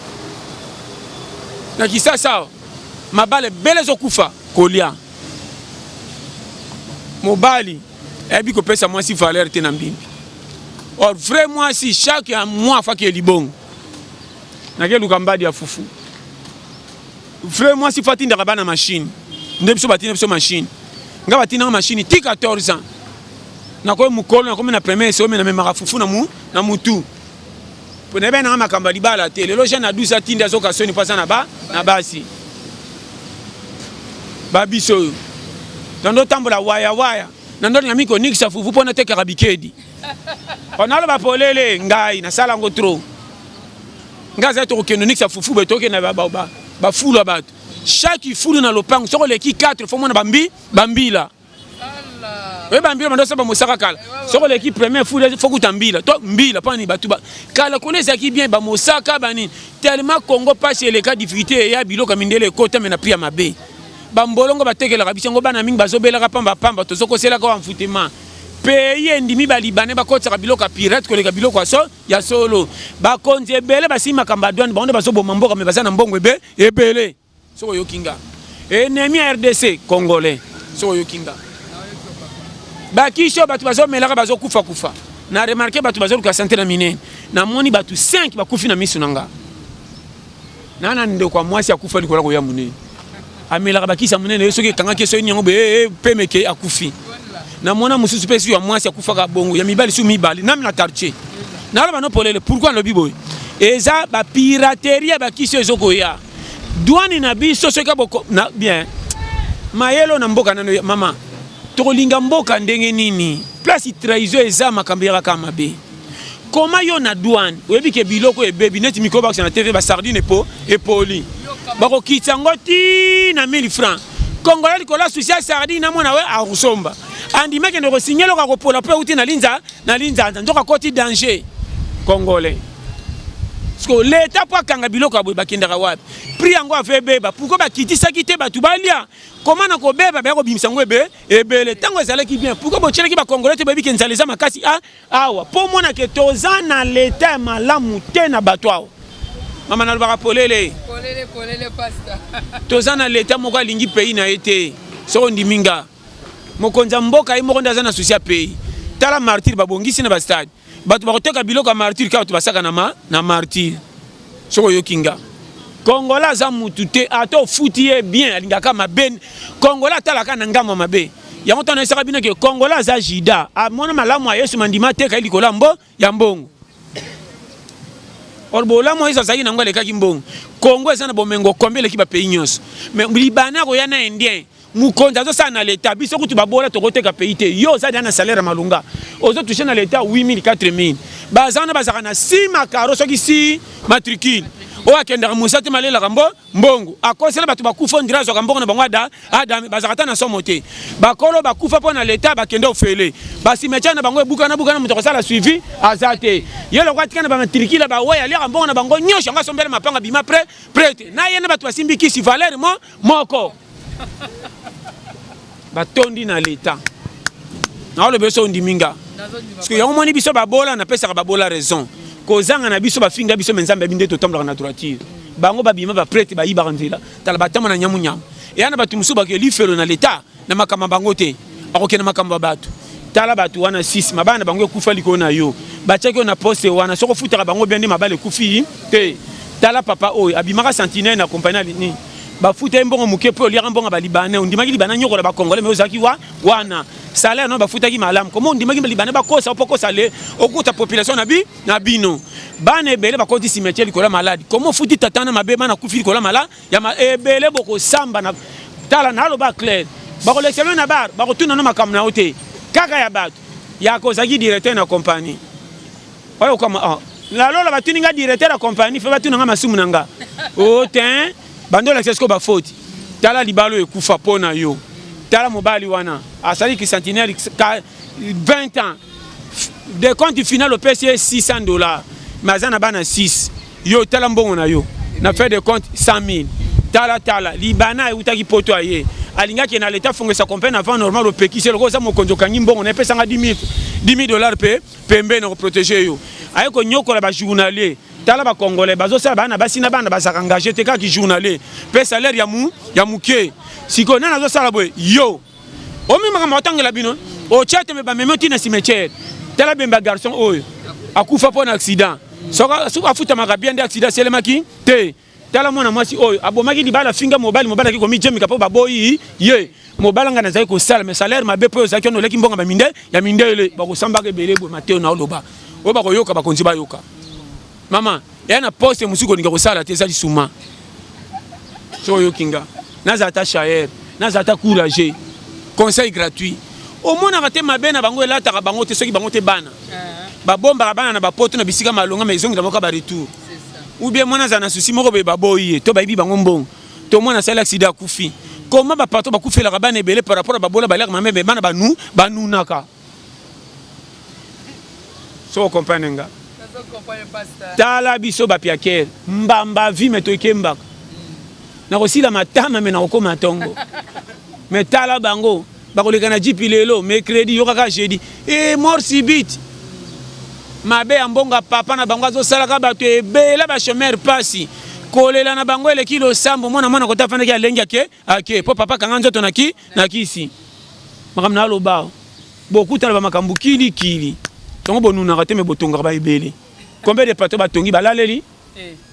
Na Kisasa mabala ebele ezokufa kolia. Mobali ayebi kopesa mwasi valeur te na mbimbi. Or vrai mwasi chaque mois afaki libongo. Nakeluka mbadi ya fufu. Vrai mwasi faut atindaka bana machine. Nde biso batinda biso machine. Nga batindaka machine ti 14 ans. Nakomi mokolo nakomi na première somi na memaka fufu na mu na mutu. Po na bena makambo ya libala te. Lelo jeune na 12 atinda azoka soni po aza na ba na basi. Ba biso oyo. Nando tambola waya waya. Nando linga miko nikisa fufu po natekaka bikedi. Onaloba polele ngai nasala yango trop. Ngai azali tokokende onikisa fufu boye tokende bafulu ya bato. Chaque fulu na lopango soki oleki 4 fo mona bambi bambila. Oye bambila bando saba mosaka kala. Soki oleki premier fulu fo kuta mbila. To mbila pani bato ba kala kolo ezalaki bien ba mosaka banini. Tellement Congo pasi eleka difficulté ya biloko ya mindele ekota me na prix ya mabe. Bambolongo batekelaka biso yango bana mingi bazobelaka pamba pamba tozokoselaka wa mfutema. Pays endimi ba Libanais bakotisaka biloko ya pirate koleka biloko ya so ya solo. Bakonzi ebele basimi makambo ya douane bango nde bazoboma mboka me baza na mbongo ebe ebele. Soki oyoki nga ennemi ya RDC congolais, soki oyoki nga bakisi oyo bato bazomelaka bazokufa kufa. Na remarke bato bazoluka sante na minene, namoni bato 5 bakufi na miso na nga. Na ndeko ya mwasi akufa likolo koya monene, amelaka bakisi ya monene, ye soki ekangaki soki nini yango boye pemeke akufi. Namona mosusu mpe su ya mwasi akufaka bongo, ya mibali su mibale nami na quartier. Naloba no polele pourquoi nalobi boye, eza ba piraterie ya bakisi oyo ezokoya douane na biso soki boko na bien mayelo na mboka nano mama tokolinga mboka ndenge nini? Place trahison eza makambo ya kaka mabe. Koma yo na douane oyebi ke biloko ebebi neti mikolo bakisa na TV ba sardine epo epoli bakokitisa yango ti na 1000 francs. Congolais likolo ya souci ya sardine na mwana we akosomba andima kende kosinye eloko akopola mpo euti na linza na linzanza nzoka akoti danger. Congolais. Parce que l'État po akanga biloko ya boye bakendaka wapi? Prix yango ave ebeba. Pourquoi bakitisaki te bato balia? Comment na kobeba baya kobimisa yango ebe ebele? Ntango ezalaki bien. Pourquoi botielaki ba Congolais te bayebi ke nzala eza makasi a awa? Po mona ke toza na l'État ya malamu te na bato awa. Mama nalobaka polele. Polele polele pastor. Toza na l'État moko alingi pays na ye te. Soko ndimi nga. Mokonzi ya mboka ye moko nde aza na souci ya pays. Tala martyr babongisi na ba stade. Bato bakoteka biloko ya martyr kaka bato basaka na, ma, na martyr. Soki oyoki nga. Congolais aza mutu te, ata ofuti ye bien alingaka mabe. Congolais atalaka na ngambo ya mabe. Yango ntango nayebisaka bino ke Congolais aza Judas, amona malamu ya Yesu mandima ateka ye likolo ya mbo ya mbongo. Or bolamu Yesu azalaki nango alekaki mbongo. Congo eza na bomengo combien eleki ba pays nyonso. Mais Libanais akoya na Indien Mokonzi azosala na l'etat, biso kutu babola tokoteka pays te. Yo oza deja na salaire ya malonga, ozo toucher na l'etat 8000 4000. Baza wana bazalaka na 6 makaro soki 6 matricule. Oyo akendaka mosala te malelaka mbo mbongo. Akosela bato bakufa ondira azwaka mbongo na bango ada ada bazalaka ata na somo te. Bakolo bakufa mpo na l'etat bakende ofele. Ba cimetière na bango ebukana bukana moto akosala suivi aza te. Ye lokola atika na ba matricule ba weya aliaka mbongo na bango nyonso yango asombela mapanga bima pre prete. Na ye na bato basimbi kisi valeur mo moko. Batondi na l'etat. Naoloba yo so ondimi nga. Parce que yango moni biso babola napesaka babola raison. Kozanga na biso bafinga biso mais Nzambe abi nde totambolaka na droiture. Bango babima ba prêtre bayibaka nzela. Tala batama na nyamu nyamu. Eya na bato mosusu bake lifelo na l'etat na makambo bango te. Bakokende makambo ya bato. Tala bato wana 6 mabala na bango ekufa likolo na yo. Batiaki yo na poste wana soki ofutaka bango bien nde mabala ekufi te. Tala papa oyo abimaka sentinelle na compagnie nini. Bafuta ye mbongo moke mpo oliaka mbongo ya ba libanais, ondimaki libanais anyokola ba congolais mais ozalaki wa wana salaire no bafutaki malamu, comment ondimaki ba libanais bakosa mpo okosa le okuta population na bi na bino bana ebele bakoti cimetière likolo ya maladi, comment ofuti tata na mabe bana kufi likolo ya mala ya ma ebele bokosamba na tala naloba clair bakolekisa bino na bar bakotuna no makambo na yo te kaka ya bato ya kozalaki directeur na compagnie Oyo kama ah. Na lola batuni nga directeur ya compagnie fe batuna nga masumu na nga. Oh tin, bando lakisa siko ba faute. Tala libalo ekufa po na yo. Tala mobali wana asali ki sentinelle 20 ans. De compte final opesi ye 600 dollars. Mais aza na bana 6. Yo tala mbongo na yo. Na fait de compte 100 000. Tala tala libana eutaki poto aye. Alingaki na l'etat fongesa compagnie avant normal opekisi lokola oza mokonzi okangi mbongo na epesanga 10 000 10 000 dollars pe pembeni na koprotege yo aye konyokola ba journalier tala ba congolais bazosala bana basi na bana bazalaka engage te kaka ki journalier mpe salaire ya mu ya moke sikoyo nani azosala boye yo omi makambo otangela bino otya te me bamemi oti na cimetière tala bemba garçon oyo akufa mpo na accident soki afutamaka bien nde accident eselemaki te Tala mwana mwasi oyo abomaki libala afinga mobali mobali aki komijemika mpo baboyi ye mobali nga nazali kosala mais salaire mabe mpo ozalaki wana oleki mbongo ba minde ya mindele bakosambaka ebele boye mateo na oloba oyo bakoyoka bakonzi bayoka mama eya na poste mosusu kolinga kosala te eza lisuma soki oyoki nga nazala ata chayer nazala ata courageux conseil gratuit omonaka te mabe na bango elataka bango te soki bango te bana eh. babombaka bana na bapoto na bisika malonga ma ezongela moko ba retour ou bien mwana azala na souci moko boye baboyi ye to bayibi bango mbongo to mwana asali accident akufi comment ba patron bakufelaka bana ebele par rapport ya babola baliaka mame bana banu banunaka so okomprendre nga tala biso bapiakere mbamba vi me tokembaka nakosila matama me nakokoma ntongo me tala bango Bakoleka na jeep lelo mercredi yoka kaka jeudi eh mort subite mabe ya mbongo ya papa na bango azosalaka bato ebele ba chômeur pasi kolela na bango eleki losambo mwana mwana kota afandaki alengi ake ake po papa kanga nzoto na ki na kisi makambo na aloba bokutana ba makambo kili kili yango bonunaka te me botongaka ba ebele combien de patron batongi balaleli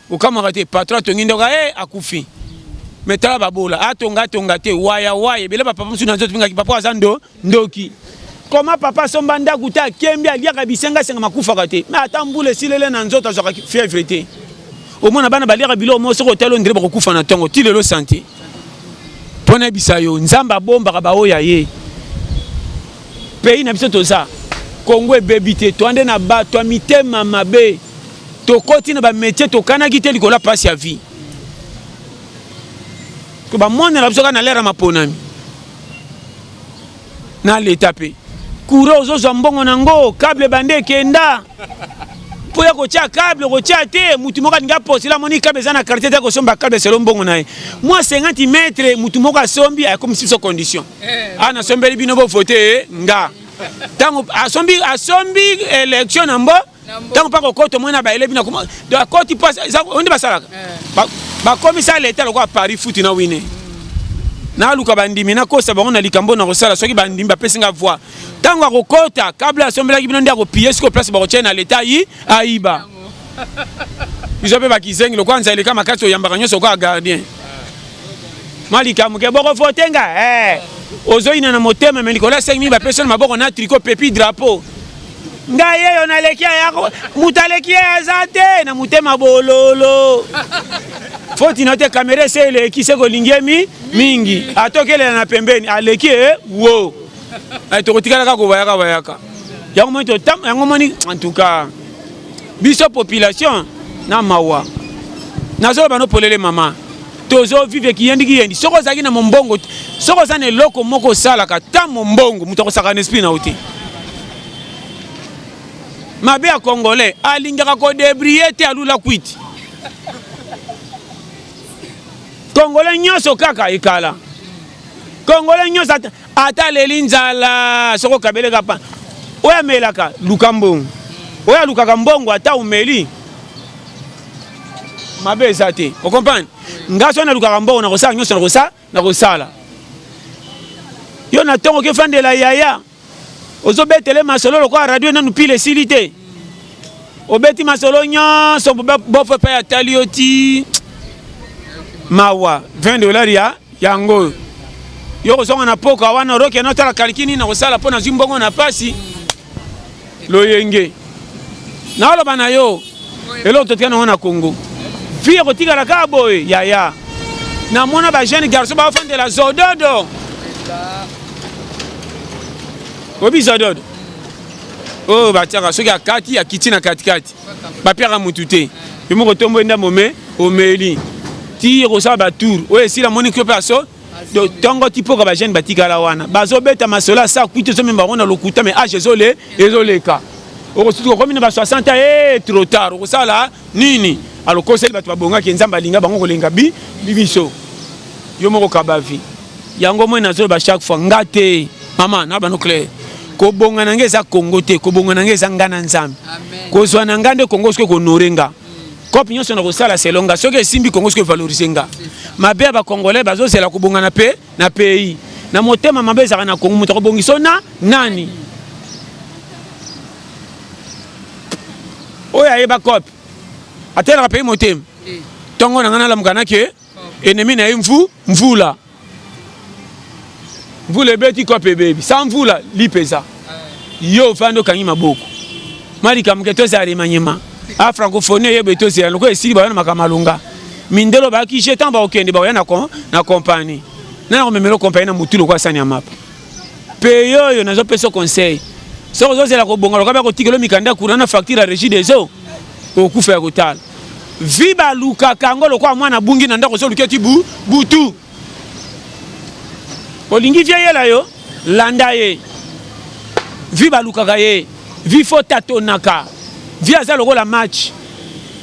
Okamwaka te patron atongi ndako eh akufi. Mais tala babola atonga atonga te waya waya ebele ba papa mosusu na nzoto bingaki papa aza ndo ndoki. Comment papa asomba ndako te akembi aliaka bisenga senga makufaka te mais ata mbula esilele na nzoto azwaka fièvre te. Omona bana baliaka biloko moko soki otali ondire bakokufa na ntongo ti lelo sante. Mpo nayebisa yo Nzambe abombaka baoyo ya ye. Pays na biso toza Congo ebebi te toa nde na bato ya mitema mabe. Tokoti na ba metier tokanaki te likolo ya pasi ya vie. Ko ba monela biso kaka na lera maponami. Na leta pe. Courant ozozwa mbongo na ngo, câble bande ekenda. Mpo ya kotia cable, kotia te, mutu moko alingi apostule, amoni cable eza na quartier te, akosomba cable selo mbongo na ye. Mwa 50 mètres, mutu moko asombi, akomisi biso condition. Eh. Ah, nasombeli bino bo voter nga. Tango asombi asombi élection na mbo, tango pa kokota mwana ba elebi na kuma, donc akoti pa onde basalaka. Eh. Bakomisa l'État lokola Paris foot na wine. Naluka bandimi nakosa bango na likambo na kosala soki bandimi bapesi nga voix. Ntango akokota kable asombelaki bino nde akopille sikoyo place bakotia na leta ayi ayiba biso mpe bakizengi lokola nzala eleka makasi oyambaka nyonso lokola gardien mwa likambo ke bokovote nga eh. Ozoyina na motema me likolo ya 5000 bapesi na maboko na tricot pepi drapeau ngai yeyo naleki ayako moto aleki ye aza te na motema bololo foti na te kamera ese eleki se kolingi ye mi mingi atokelela na pembeni aleki e wo eh, tokotikala kaka kobayaka bayaka yango moni totam yango moni en tout cas biso population na mawa nazoloba no polele mama tozo vivre kiyendi kiyendi soki ozalaki na mombongo soki oza na eloko moko osalaka ta mombongo moto akosaka na esprit na yo te mabe ya congolais alingaka kodebrie te alula kwiti congolais nyonso kaka ekala Congolais nyonso ata aleli nzala soki okabeleka pa oyo amelaka luka mbongo oyo alukaka mbongo ata omeli mabe eza te okomprendre nga soki nalukaka mbongo nakosala nyonso nakosala nakosala yo na ntongo okefandela yaya Ozo betele masolo lokola radio nanu pile esili te. Obeti masolo nyonso bofo epai atali yo ti mawa 20 dollars ya yango yo kozonga na poka wana oroki na otala kaliki nini nakosala mpo nazwi mbongo na pasi loyenge naoloba na yo eloko totika nango na Congo vie ekotikala kaka boye yaya namona ba jeune garçon bafandela zododo oyebi zododo oyo batiaka soki akati akiti na katikati bapiaka mutu te yo moko tombo ndambo me omeli ti ekosala batour oyo esila moni kio mpe aso Donc tongo ti poka ba jeune batikala wana bazobeta masolo ya sa kwiti ozomema bango na lokuta mais age ezole ezoleka okosutuka okomi na ba 60 ans eh trop tard okosala nini alokoseli bato babongaki nzambe alinga bango kolenga bi biso yo moko kaba vie yango moi nazoloba chaque fois nga te mama na bano claire kobonga na nga eza Congo te kobonga na nga eza nga na nzambe kozwa na nga nde Congo soki ekonore nga Cope nyonso na kosala selon nga soki esimbi Congo soki evaloriser nga. Mabe ya ba congolais bazozela kobonga na pe na pays. Na motema mabe ezalaka na Congo moto akobongisa na nani? Oyo ayeba cope atelaka pays motema. Tongo na nga nalamuka na ke ennemi na ye mvu mvula. Mvula ebeti kope ebebi. Sans mvula lipa eza. Yo ofandi okangi maboko. Mwa likambo ke tozala remaniement. A francophonie eyeba etozela lokola esili bayo na makambo malonga. Mindelo bayaki je ntango bakokende bakoya na, na compagnie. Nani akomemela compagnie na motu lokola sani ya mapa. Pe oyo nazopesa conseil. Soki ozozela kobonga lokola bakotikela mikanda courant na facture ya régie des eaux okufa ya kotala. Vie balukaka yango lokola mwana abungi na ndako ozoluki eti bu butu. Olingi vie yela yo landa ye. Vie balukaka ye. Vie faut tatonaka. Vie aza lokola match.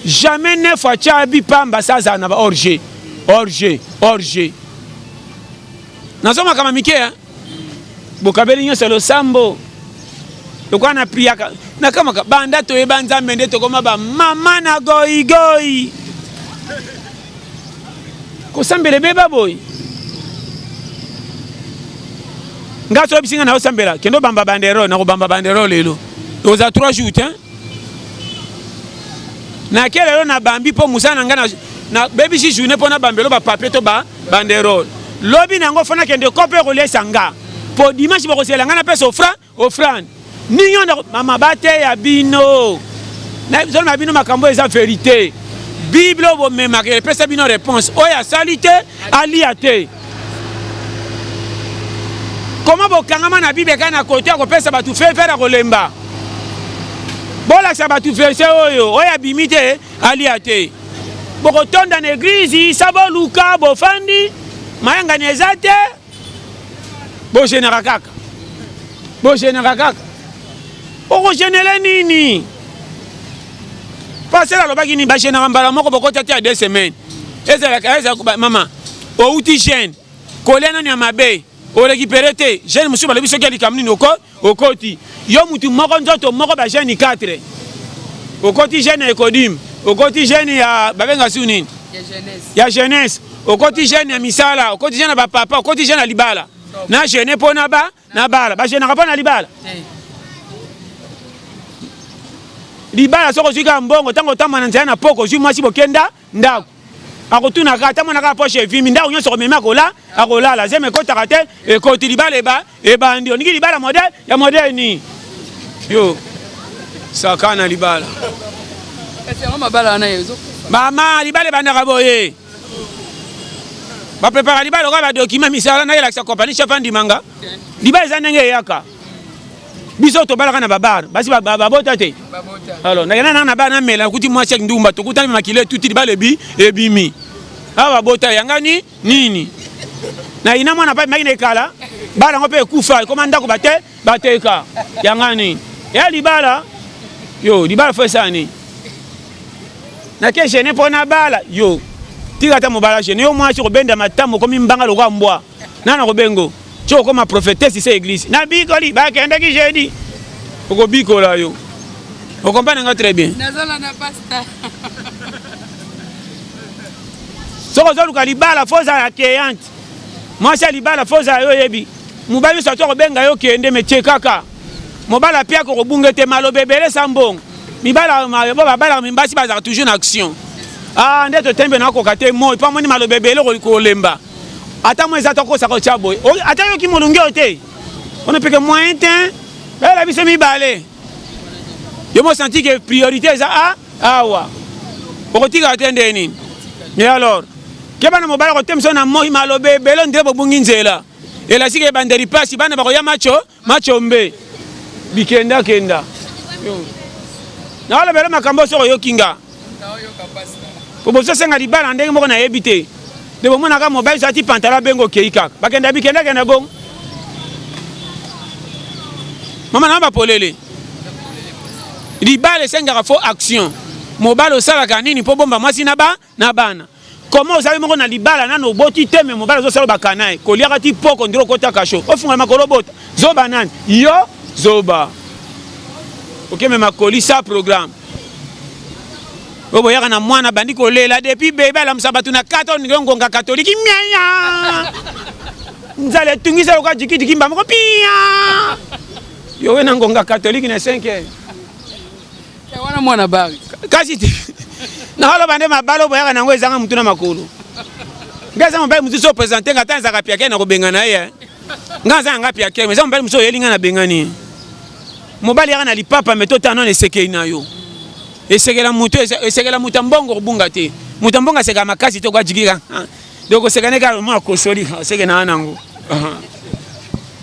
Jamais neuf atia bi pamba sa azala na ba hors jeu. Hors jeu, hors jeu. Nazo makama mike hein. Bokabeli nyonso losambo. Lokola na priaka nakamaka banda toyeba Nzambe nde tokoma ba mama na goigoi. Kosambela ebeba boye. Nga soki bisinga na osambela kendo bamba banderole na kobamba banderole lelo. Oza 3 jours te. Nake lelo na bambi mpo mosala na ngai na bebisi journée mpo na bambelo ba papier to ba banderole. Lobi na yango fo nakende kope ekoliesa nga. Po dimanche bakosela nga napesa ofra offrande. Ninyo na mama bateya bino. Nazoloba bino makambo eza verite. Bible oyo bomemaka epesa bino réponse. Oyo asali te alia te. Comment bokangama na Bible kaka na kote ya kopesa bato fever ya kolemba? Bolakisa bato verse oyo, oyo abimi te alia te. Bokotonda na eglise sa boluka bofandi mayangani eza te bogenera kaka bogenera kaka okogenele nini? Pasteur alobaki nini? Bagenaka mbala moko bokota te ya 2 semaines. Ezalaka ezalaka mama outi jeune kolia nani ya mabe orekipere te jeune mosusu balobi soki ya likambo nini oko okoti yo mutu moko nzoto moko ba jeune 4 okoti jeune ya ecodim okoti jeune ya babenga su nini ya jeunesse okoti jeune ya misala okoti jeune ya bapapa okoti jeune ya libala na jeune mpo na ba na bala bajenaka mpo na libala libala soki ozwi kaka mbongo ntango otambwa na nzela na poko ozwi mwasi bokenda ndako akotunaka ata mwana kaka poshe evimbi ndako nyonso komema akola akolala zeme ekotaka te ekoti libala eba ebandi olingi libala modele ya modele nini yo sakana libala mama libala ebandaka boye baprepara libala lokola badokima misala nayelakisa kompani chef andimanga libala eza ndenge eyaka biso tobalaka na babar basi babota te alors nakenda nanga na bar namela nakuti mwasi ya ndumba tokutani makila etuti libala ebi ebimi awa babota yangani nini nayina mwana pa emaki na ekala bala yango mpe ekufa ekoma ndako bate bateka yanga nini ya libala yo libala fo esala nini nake gene mpo na bala yo tika ata mobala gene yo mwasi kobenda matama okomi mbanga lokola mbwa nana kobengo ti okoma prophetesse se eglise nabikoli bakendaki jeudi okobikola yo okomprendre nga très bien soki ozoluka libala fo ozala accueillante mwasi ya libala fo ozala yo oyebi mobali nyonso atu akobenga yo kende me tie kaka mobali apiaka okobunga te maloba ebele sa mbongo mibala bo babalaka basi bazalaka toujours na action ah nde totembe nakoka te moi mpo amoni maloba ebele kolemba ata moi eza tokosaka otya boye ata yoki molungi oyo te ona peke moyen te bayela biso mibale yo mo senti ke priorité eza a awa okotikala te nde nini mais alors keba na mobali akotemisa na moi maloba ebele ondire bobungi nzela elasiki ebandeli mpasi bana bakoya macho machombe bikendakenda naolobela makambo soki oyoki nga po bozosenga libala ndenge moko nayebi te nde bomonaka mobali so ati pantalo abenga okei kaka bakenda bikendakenda bongo mama na bapolele libala esengaka fo action mobali osalaka nini mpo bomba mwasi na ba na bana Comment ozali moko na libala nanu oboti te mais mobali azosala bakanaye koliaka ti poko ndire okota kasho ofungola makolo obota zoba nani yo zoba okemema kolisa programme oyo boyaka na mwana bandi kolela depuis bebe alamusa bato na kata oningi ngonga katoliki miaya nzala etungisa lokola jikijiki mba moko pia yowe na ngonga katoliki na 5 heures Eh, wana mwana bari kasi te nakoloba nde mabala oyo boyaka na yango ezanga motu na makolo ngai eza mobali mosusu opresente nga ata ezalaka piake na kobengana ye eh. ngai aza nanga piake eza mobali mosusu oyeli ngai nabengani mobali yaka na lipapa me totala nano esekeli na yo esekela moto esekela moto ya mbongo kobunga te moto ya mbongo asekaka makasi te okajikika donc koseka ne kaka mwa akosoli oseke na nango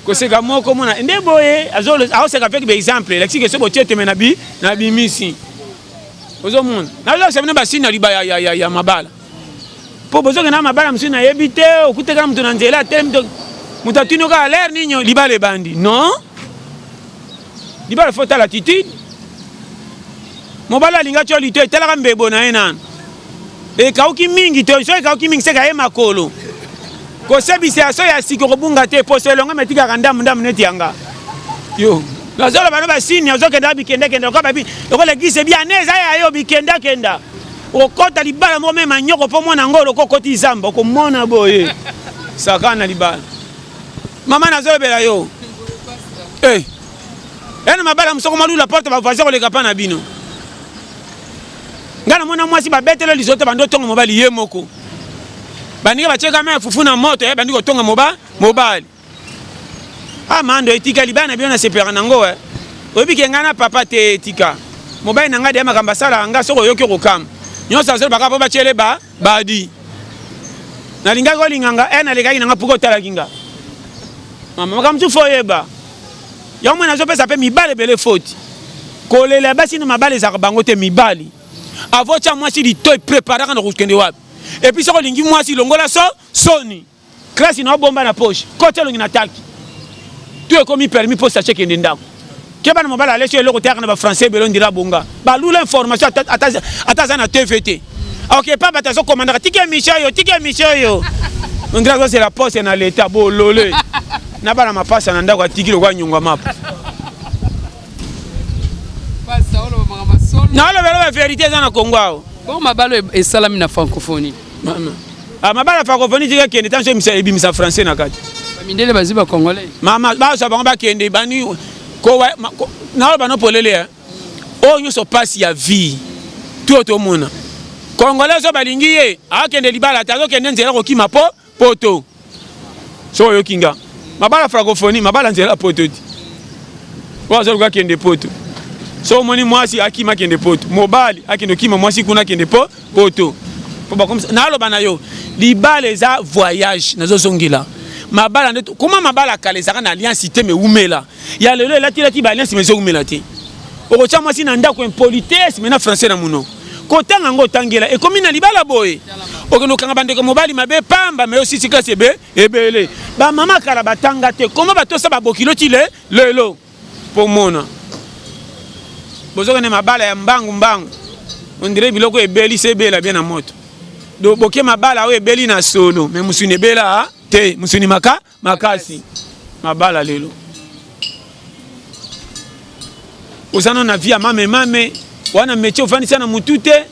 koseka moko mona nde boye aoseka avec baexemple elakisi ke so botie teme na bi na bimisi ozomona nazolakisa bino basini na liba ya, ya, ya, ya mabala mpo bozokenda mabala mosusu nayebi te okutaka moto na nzela atelemi moto atuni kaka lere nini libala ebandi non libala fo tala attitude mobali alingaki yo lito etalaka mbebo na ye nanu ekauki mingi te soki ekauki mingi seka ye makolo kosebisa ya so ya sika okobunga te poso elongo metikaka ndambu ndambu neti yanga yo nazoloba no basini ozokenda bikendakenda lokola babi lokola eglise ebi ane eza ya yo bikendakenda okota libala moko meme manyoko mpo mwana yango oloko okoti zamba okomona boye sakana libala mama nazolobela yo hey. Eh. ena mabala mosoko malula porte bavoisin koleka mpa na bino ngai namona mwasi babetelo lizoto bandi otonga mobali ye moko bandiki batieka mai ya fufu na moto ye bandi kotonga moba mobali ah mando etika libala na bino nasepelaka nango eh. oyebi ke ngai na papa te etika mobali na ngai deya makambo asalaka ngai soki oyoki okokama nyonso azolobaka mpo batiele ba badi nalingaki olinga nga e nalekaki na nga puka otalaki nga mama makambo mosusu fo oyeba yango mwana azopesa mpe mibali ebele foti kolela basi na mabala ezalaka bango te mibali avo tya mwasi litoi preparaka na kokende wapi epuis soki olingi mwasi longola so soni klasi na obomba na poche koti elongi na taki to ekomi permis mpo sache kende ndako. Keba na mobali alesi eloko te yaka na ba français ebele ondira bonga. Balula information ata ata ata aza na TV te. Ok pa bato azo komandaka tika émission oyo tika émission oyo. Ondira azozela poste na l'etat bolole. Na bana mapasa na ndako atiki lokola nyongo mapa. Nalobela ba verité eza na Congo awa. Bon mabalo esalami na francophonie. Mama. Ah mabala ya francophonie tika kende tanso ebimisa ebimisa français na kati. Mindele bazwi ba congolais. Mama bazwa bango bakende bani ko naloba no polele eh. Oyo nyonso pasi ya vie. Tuyo tomona. Congolais oyo balingi ye akende libala te azokende nzela kokima po poto. Soki oyoki nga mabala francophonie mabala nzela poto ti. Oyo azoluka akende poto. Soki omoni mwasi akima akende poto, mobali akende okima mwasi kuna akende po poto. Po bakomisa naloba na yo libala eza voyage nazozongela mabala nde koma mabala kala ezalaka na alliance te me wumela ya lelo elatilati ba alliance me ezowumela te okotya mwasi na ndako impolitesse me na français na monoko kotanga yango otangela ekomi na libala boye okende okanga bandeko mobali mabe pamba me osisi klase ebe ebele bamama kala batanga te koma batosa babokilo ti le lelo mpo mona bozokende mabala ya mbangu mbangu ondire biloko ebeli se ebela bien na moto do boke mabala oyo ebeli na solo me mosuni ebela te mosuni maka makasi mabala lelo oza nano na vie ya mame mame wana métier ofandisa na mutu te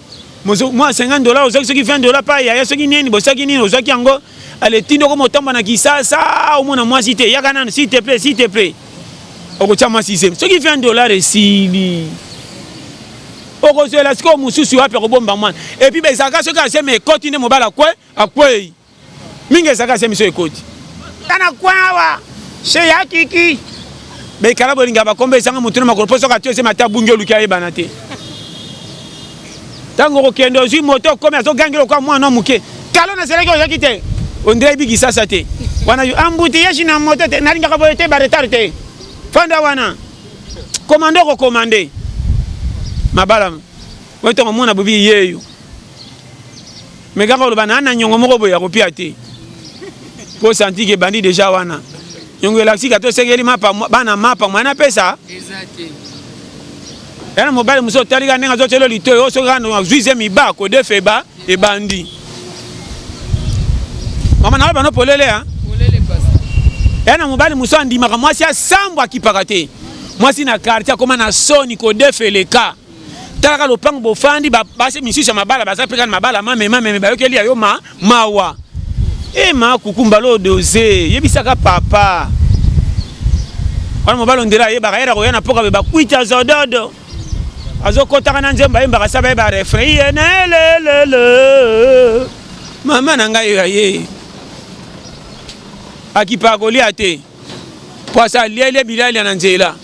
mwa 50 dollars ozwaki soki 20 dollars pa yaya soki nini bosaki nini ozwaki yango ale tindo okoma otamba na kisasa omona mwasi te yaka nanu s'il te plaît s'il te plaît okotya mwasi zemi soki 20 dollars esili okozwela sikoyo mosusu wapi akobomba mwana epuis bezalaka soki azemi ekoti nde mobali akwe akwei mingi ezalaka zemi so ekoti tana coin awa chez ya kiki bekala bolinga bakombo ezanga motu na makolo mpo soki atio ezemi ata abungi oluki ayebana te ntango okokende ozwi moto okomi azogangela okwa mwana moke kalo nazelaki ozalaki te ondire yebi kisasa te wana yo embouteillage na moto te nalingaka boye te baretard te fanda wana komande okokomande mabala oyo ntango omona bobi yeyo me kaka oloba naa na nyongo moko boye ya kopia te po santi ke ebandi deja wana nyongo elakisi ka tosengeli mapa bana mapa mwana apesa yana mobali mosusu otali kaka ndenge azotyelo litoi oyo soki kaka azwi zemi ba kodefa eba ebandi mama nayo bano polele a yana mobali mosusu andimaka mwasi asambwa akipaka te mwasi na quartier akoma na soni kodefa eleka Talaka lopango bofandi ba basi misusu ya mabala baza pe kaka na mabala mame mame bayokeli ya yo ma mawa. Eh ma kuku mbala odoze yebisaka papa. Wana mobali ondela ayebaka yera koya na poka be bakwita zododo. Azokotaka na nzembo ayembaka sa bayeba refrain ye na lelele. Mama na ngai ya ye. Akipaka kolia te. Po asa alielie bilalia na nzela.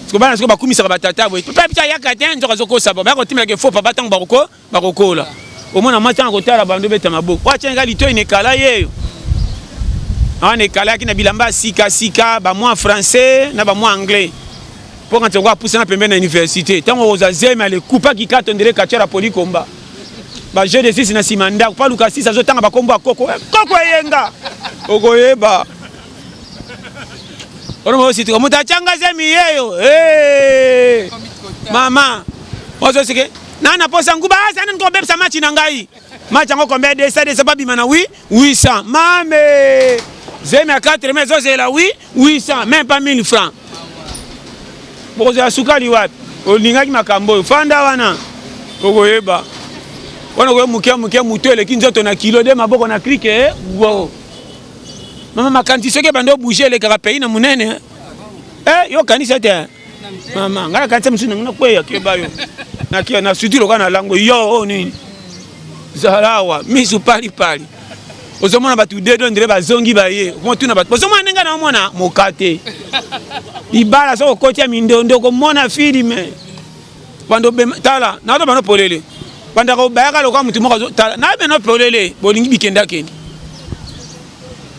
Siko bana siko bakumisaka batata boye. Papa biso ayaka te nzoka azokosa bango. Bakotimela ke faux papa ntango bakoko bakokola. Omona mwasi ntango akotala bando beta maboko. Oyo atiaki litoi na ekala yeyo. Wana ekalaki na bilamba ya sika sika ba mwa français na ba mwa anglais. Mpo kanti yango apusana pembeni na université. Ntango okozwa zemi ale kupa kikato ndele kachara poli komba. Ba jeu de sisi na sima ndako. Pa luka sisi azotanga bakombo ya koko. Eh, koko eyenga. Okoyeba. Ono mo situka moto achanga zemi yeyo. Hey! Mama. Ozo sike. Nana posa nguba aza nani kobebisa match na ngai. Match yango combien 200 200 babima na 8 800. Mame. Zemi ya 4 mais ozela 8 800 même pas 1000 francs. Bokozela sukali wapi? Olingaki makambo oyo. Fanda wana. Okoyeba. Wana okoyeba moke moke moto eleki nzoto na kilo de maboko na krike. Wow. Mama makanisi soki ebandi obouge elekaka pays na monene. Eh yo kanisa te. Mama ngai nakanisa mosusu nangi nakweya keba yo. Nakia na suti lokola na lango yo oyo nini. Zala awa misu pali pali. Ozomona bato dedo ndire bazongi baye. Okomotuna bato. Bozomona ndenge na omona mokate. Libala soki okoti ya mindondo okomona filme. Bando tala nazo bano polele. Bandaka obayaka lokola motu moko tala na bino polele bolingi bikenda kende.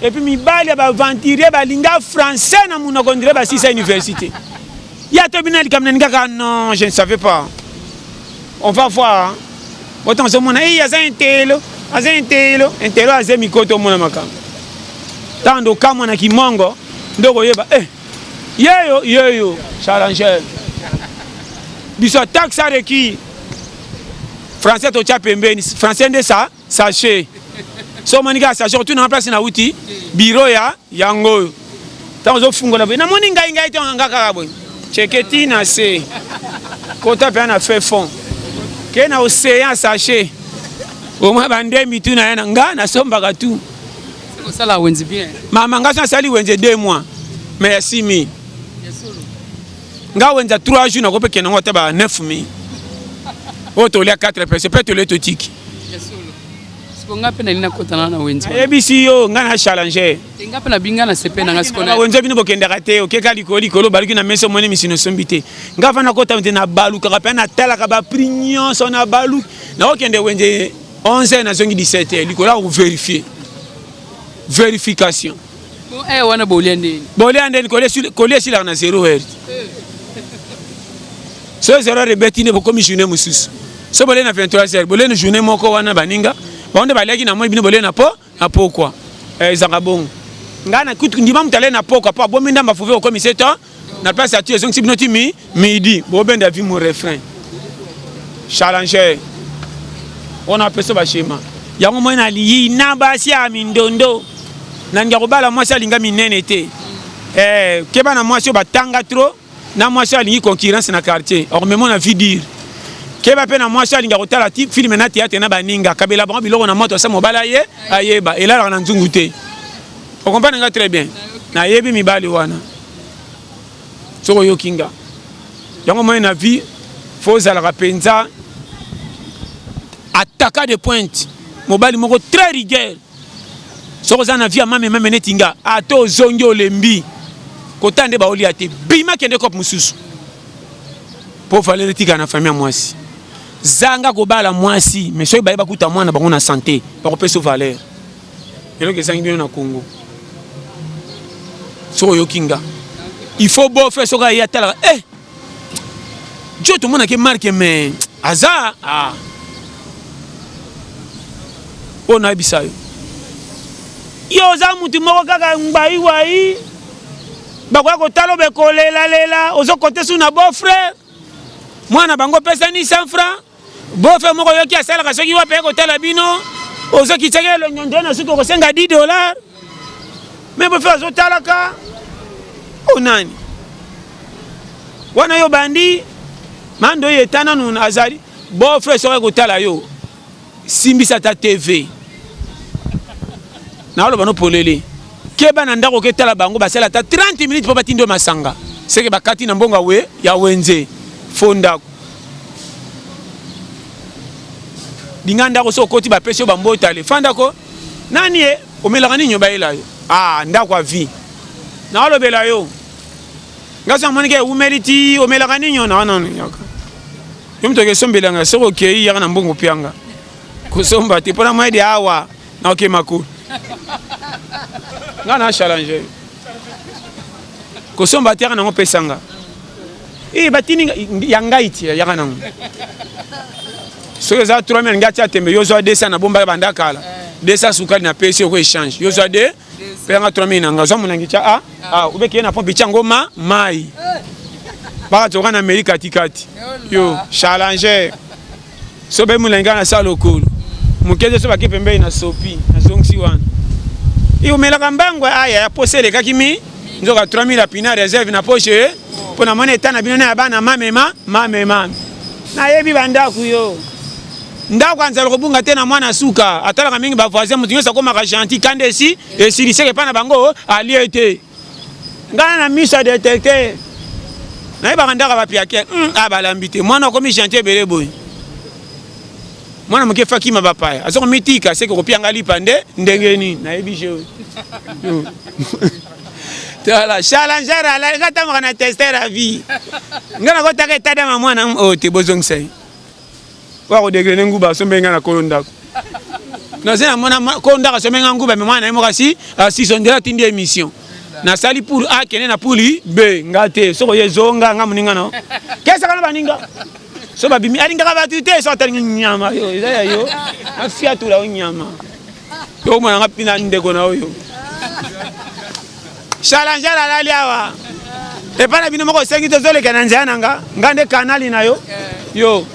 Et puis mibali ya baventurier balinga français na monoko ndire basisa université. Ya to bino likambo na ningaka non, je ne savais pas. On va voir. Autant ozomona eh aza intelo, aza intelo, intelo aza mikoto omona makambo. Tando kamwa na kimongo nde okoyeba eh. Yeyo yeyo challenger. Biso taxe a requis. Français totia pembeni, français nde sa sachet. So omoni kaka sachet otuna nga place nauti bureau ya yango oyo. Ntango ozofungola boye namoni ngai ngai te nga kaka boye. Cheke ti na se. Kota mpe na fait fond. Ke na océan sachet. Omwa bande mitu na ye na nga nasombaka tout. Osala wenze bien. Mama nga nasali wenze 2 mois mais ya 6000. Nga wenze 3 jours nakope kende ngo ata ba 9000. Oyo tolia 4 personnes pe tolie totiki. Siko nga pe nalingi nakota na wenze. Nayebisi yo nga na challenger. Nga pe nabinga na sepe na nga siko na. Wenze bino bokendaka te okeka likolo likolo baluki na mesa omoni misino osombi te. Nga fa nakota wenze nabalukaka pe natalaka ba prix nyonso na baluki. Nakokende wenze 11 heures nazongi 17 heures likolo ya koverifier verification. Bon, eh, wana bolia ndeni bolia ndeni kolia esilaka na 0 heure so 0 heure ebeti nde bokomi journée mosusu so bolie na 23 heures bolie na journée moko wana baninga bango nde baliaki na moi bino bolie na po na pokwa eh, ezalaka bongo ngai na kutu ndima moto alie na pokwa po abomi ndamba fuve okomi se to na place ya ti ezongisi bino ti mi midi bobenda vi mo refrain challenger wana apesa bashema yango moi naliyi na basi ya mindondo nalinga kobala mwasi alinga minene te eh, keba na mwasi oyo batanga trop na mwasi oyo alingi concurrence na quartier akomema na vie dure keba mpe na mwasi alinga kotala ti filme na théâtre na baninga kabela bango biloko na moto asa mobali aye ayeba elalaka na nzungu te okomprendre nga très bien nayebi mibali wana soki oyoki nga yango moi na vie fo ozalaka mpenza ataka de pointe mobali moko très rigueur soki oza na vie ya mame mame neti nga ata ozongi olembi kota nde baolia te bima kende cope mosusu mpo valeur etikala na famille ya mwasi zanga kobala mwasi mais soki baye bakuta mwana bango na sante bakopesa valeur eloko ezangi bino na Congo soki oyoki nga il faut beau frère soki aye atalaka eh jo tomonaki marke mais aza ah. oyo nayebisa yo yo oza mutu moko kaka ngbaiwai bakoya kotala obe kolelalela ozokote su na beau frère mwana bango opesani 100 franc Bofe moko yoki asalaka soki wapi aye kotala bino ozokitsaki elongi nde na suki okosenga 10 dollars me bofe azotalaka o nani wana yo bandi mando oyo eta nanu azali bofe soki akotala yo simbisa ata tv naoloba no polele keba na ndako oketala bango basala ata 30 minutes mpo batindi yo masanga seke bakati na mbongo we ya wenze fo ndako linga ndako so okoti bapesi yo bambotale fandako nani ye omelaka nini obayela yo ah ndako ya vie naolobela yo nga so namoniki ewumeli ti omelaka nini na wana yaka yo moto okesombela nga soki okei yaka na mbongo pianga kosomba te mpo na moyede awa na oke makulu nga na challenge kosomba te yaka nango pesa nga eh batindi ya ngai ti yaka nango soki eza 3000 ngai atia tembe yo zwa 200 na bomba banda kala 200 sukali na pesi oko échange yo zwa 2 pesa nga 3000 na nga zwa molangi tia a a ube kiye na pompe tia ngo ma mai baka toka na meli katikati yo challenger so be molangi na sa lokolo moke so bake pembeni na sopi nazongisi wana e omelaka mbango aya ya posa elekaki mi nzoka 3000 apina reserve na poche mpo namoni eta na bino na ya bana mamema mamema nayebi bandako yo ndako ya nzala kobunga te na mwana suka atalaka mingi bavoisin moto nyonso akomaka gentil kanda esi esiliseke epai na bango alie te ngai na miso ya detecte nayebaka ndako ya bapiake hmm, ah, balambi te mwana akomi gentil ebele boye mwana moke fakima bapaya aza komitika seke kopia ngai lipa nde ndenge nini nayebi jeu tala challenger alali nga tamaka na tester ya vie nga nakotaka etadama mwana oyo oh, te bozongisa ye oyo akodegrene nguba asombe nga na kolo ndako naza na mwana kolo ndako asombe nga nguba me mwana na ye moko asi asiso ndela atindi émission nasali pour a kende na pour b nga te soki oye zonga nga moninga no kesaka na baninga so babimi alingaka bato te so atalingi nyama yo eza ya yo afiatula yo nyama yo omona nga mpina ndeko na oyo challenger alali awa. Epai na bino moko osengi tozoleka na nzela na nga, nga nde kanali na yo. Eh. Yo.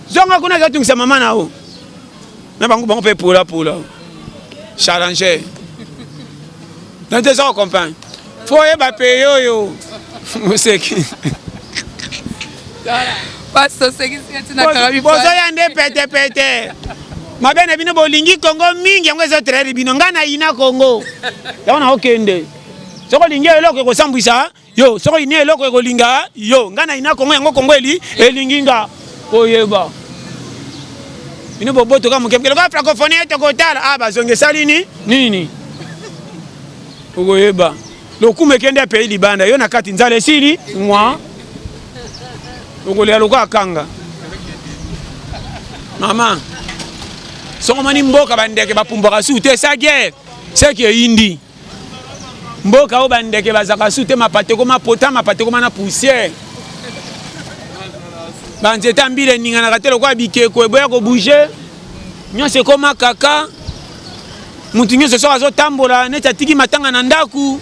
Zonga kuna ke otungisa mama na yo. Na bango bango pe pula pula. Challenger. Donc toza ko comprendre. Faut oyeba pe oyo. Moseki. Bozoya nde pete pete. Mabe na bino bolingi Congo mingi yango ezo trahir bino. Nga na yina Congo. Yango na okende. Soki olingi eloko ekosambwisa yo, soki oyini eloko ekolinga yo. Nga na yina Congo yango Congo eli elingi nga. Oyeba. Bino boboto ka moke moke lokola francophonie ete kotala ah bazongi esali ni nini? Okoyeba. Lokumu ekende ya pays libanda, yo na kati nzala esili mwa okolela lokola kanga. Mama, soki omoni mboka bandeke bapumbwaka su te sa guerre, seke eyindi. Mboka oyo bandeke bazalaka su te, mapata ekoma pota, mapata ekoma na poussière. Banzete ya mbila eninganaka te lokola bikeko eboya kobouge, nyonso ekoma kaka. Mutu nyonso soki azotambola neti atiki matanga na ndaku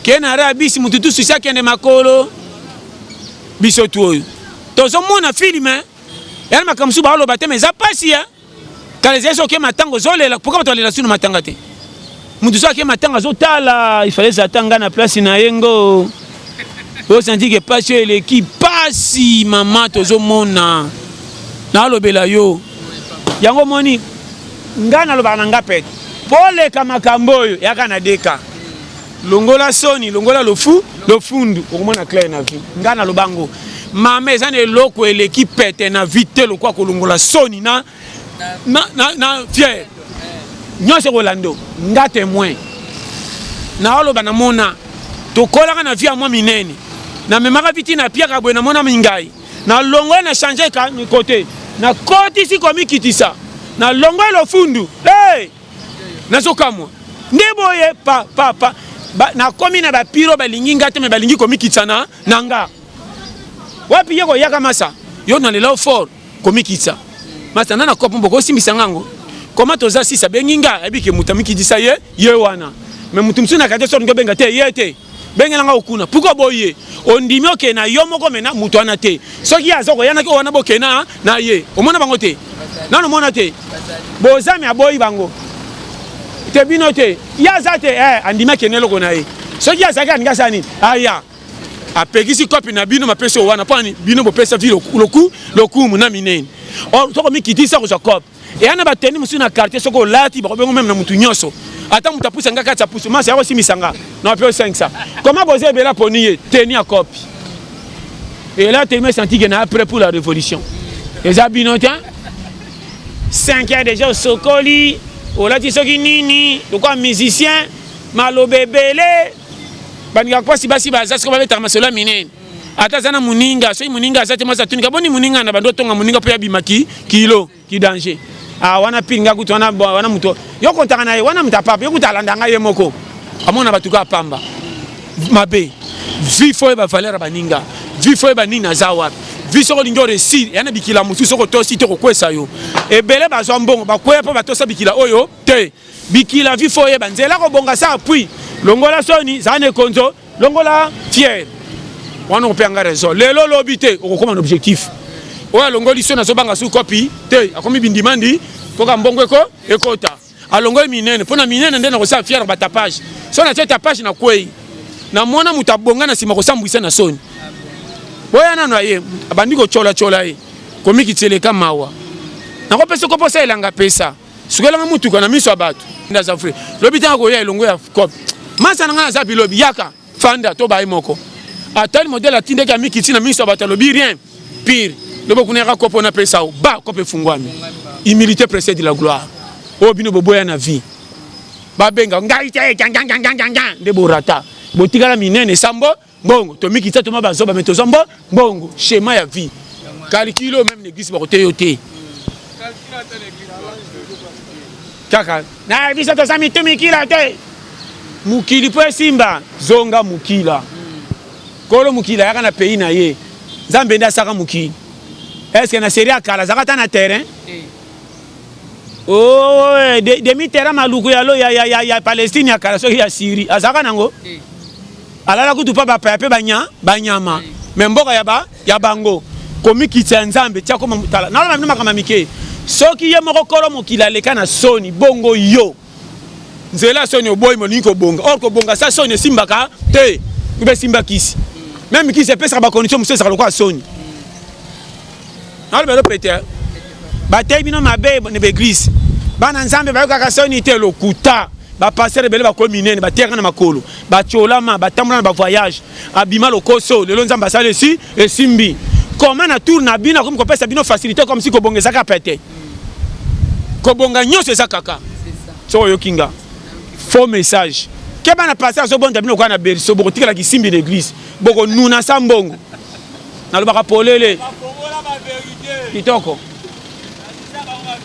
ke na arret ya bisi mutu tu susi akende makolo. Biso tu oyo tozomona film yana makambo mosusu baoloba te, mais eza pasi ya kala ezali soki oke matanga ozolela. Pourquoi bato balela sino matanga te? Mutu soki ake matanga azotala, il fallait ezala ata nga na place na ye ngo osanti ke pasi oyo eleki pasi. Mama tozomona nalobela yo yango omoni nga nalobaka na nga pete poleka makambo oyo yaka na deka longola soni longola lofu lofundu okomona clair na vie. Nga naloba ngo mama eza na eloko eleki pete na vie te lokwa kolongola soni na na, na, na fier nyonso ekolando nga témoin naoloba namona tokolaka na vie ya mwa minene namemaka viti na piaka boye namona mingai nalongola na change ka kote nakotisi komikitisa nalongola lofundu hey! Nazokamwa nde boye pa pa pa ba, nakomi na bapiro balingi nga te me balingi komikitisa na, na nga wapi ye koyaka masa yo nalela fort komikitisa masa na na kopo mboko osimbisa nga ngo koma toza sisa abengi nga ayebi ke moto amikitisa ye ye wana me moto mosusu na kati soki obenga te ye te bengela nga okuna pourquoi boye ondimi okende na yo moko mena moto wana te soki ye aza koyanaki oyo wana bokenda na ye omona bango te nano omona te bozami aboyi bango te bino te ye aza te eh, andimi akende eloko na ye soki azalaki alingi asala nini aya apekisi kopi na bino mapesi oyo wana mpo ani bino bopesa vi loku lokumu na minene or soko mikitisa kozwa kope Eya na ba tenue mosusu na quartier soki olati bakobengo meme na mutu nyonso. Ata mutu apusa nga kati ya pusu masi akosimisa nga na pe 500. Comment boza ebela poni ye tenue ya copie. Et là tellement senti que na après pour la révolution. Eza bino te. 5 heures déjà osokoli olati soki nini lokola musicien maloba ebele balingaka mpasi basi baza sikoyo babetaka masolo ya minene ata aza na moninga soki moninga aza te mwasi atunika boni moninga na bando otonga moninga mpo abima ki kilo ki danger ah wana pire nga kutu wana wana moto yo kontaka na ye wana moto apapa yo kutu alanda nga ye moko amona bato kaka pamba mabe vie fo oyeba valeur ya baninga vie fo oyeba nini aza wapi vie soki olingi oresir ya na bikila mosusu soki otosi te kokwesa yo ebele bazwa mbongo bakweya mpo batosa bikila oyo te bikila vie fo oyeba nzela kobonga sa appui longola soni zala na ekonzo Longola fier wana okope nga raison lelo lobi te okokoma na objectif oyo alongoli so nazobanga su kopi te akomi bindimandi mpoka mbongo eko ekota alongoli minene mpo na minene nde nakosala fier batapage so natie tapage na kwei namona moto abonga na nsima kosambwisa na soni boya nano aye abandi kocolacola ye komikitseleka mawa nakopesa koposa elanga pesa Sukelanga mutuka na miso ya bato. Ndaza vrai. Lobi tanga koya elongo ya cop. Masa na nga naza bilobi yaka fanda to baye moko. Atali modèle atindaki amikiti na miso ya bato alobi rien. Pire. Lobo kuna yaka kopo na pesa o. Ba kopo efungwami. Humilité précède la gloire. Oyo bino boboya na vie. Babenga ngai te ganganganganganga nde borata. Botikala minene sambo mbongo tomikitisa toma bazoba me tozwa mbo mbongo schéma ya vie calcul oyo meme na église bakote yo te kaka na biso toza mitu mikila te mokili mpo esimba zonga mokila kolo mokili ayaka na pays na ye nzambe nde asaka mokili estce na serie ya kala azalaka ata na terrain oh, eh, demi terrain maluku ya, ya, ya, ya, ya palestine ya kala soki ya syrie azalaka nango eh. Alala kutu pa bapaya pe banya banyama mais mboka ya ba ya bango komikitisa ya Nzambe tia koma tala naloba bino makambo ya mike soki ye moko kolo mokili aleka na soni bongo yo nzela ya soni oboyi molingi kobonga or kobonga sa soni esimbaka te ube esimba kisi meme kisi epesaka bacondition mosusu ezalaka lokola soni naloba elo pete bateyi bino mabe na baeglise bana nzambe bayokaka soni te lokuta bapastere ebele bakomi minene bateyaka na makolo batiolama batambola na bavoyage abima lokoso lelo nzambe asali esi esimbi koma na tour na bino akomi kopesa bino facilité comme si kobonga ezaka pete kobonga nyonso eza kaka soki oyoki nga faux message keba na pasteur azobonda bino lokola na berceau bokotikala kisimbi na église bokonuna sa mbongo nalobaka polele kitoko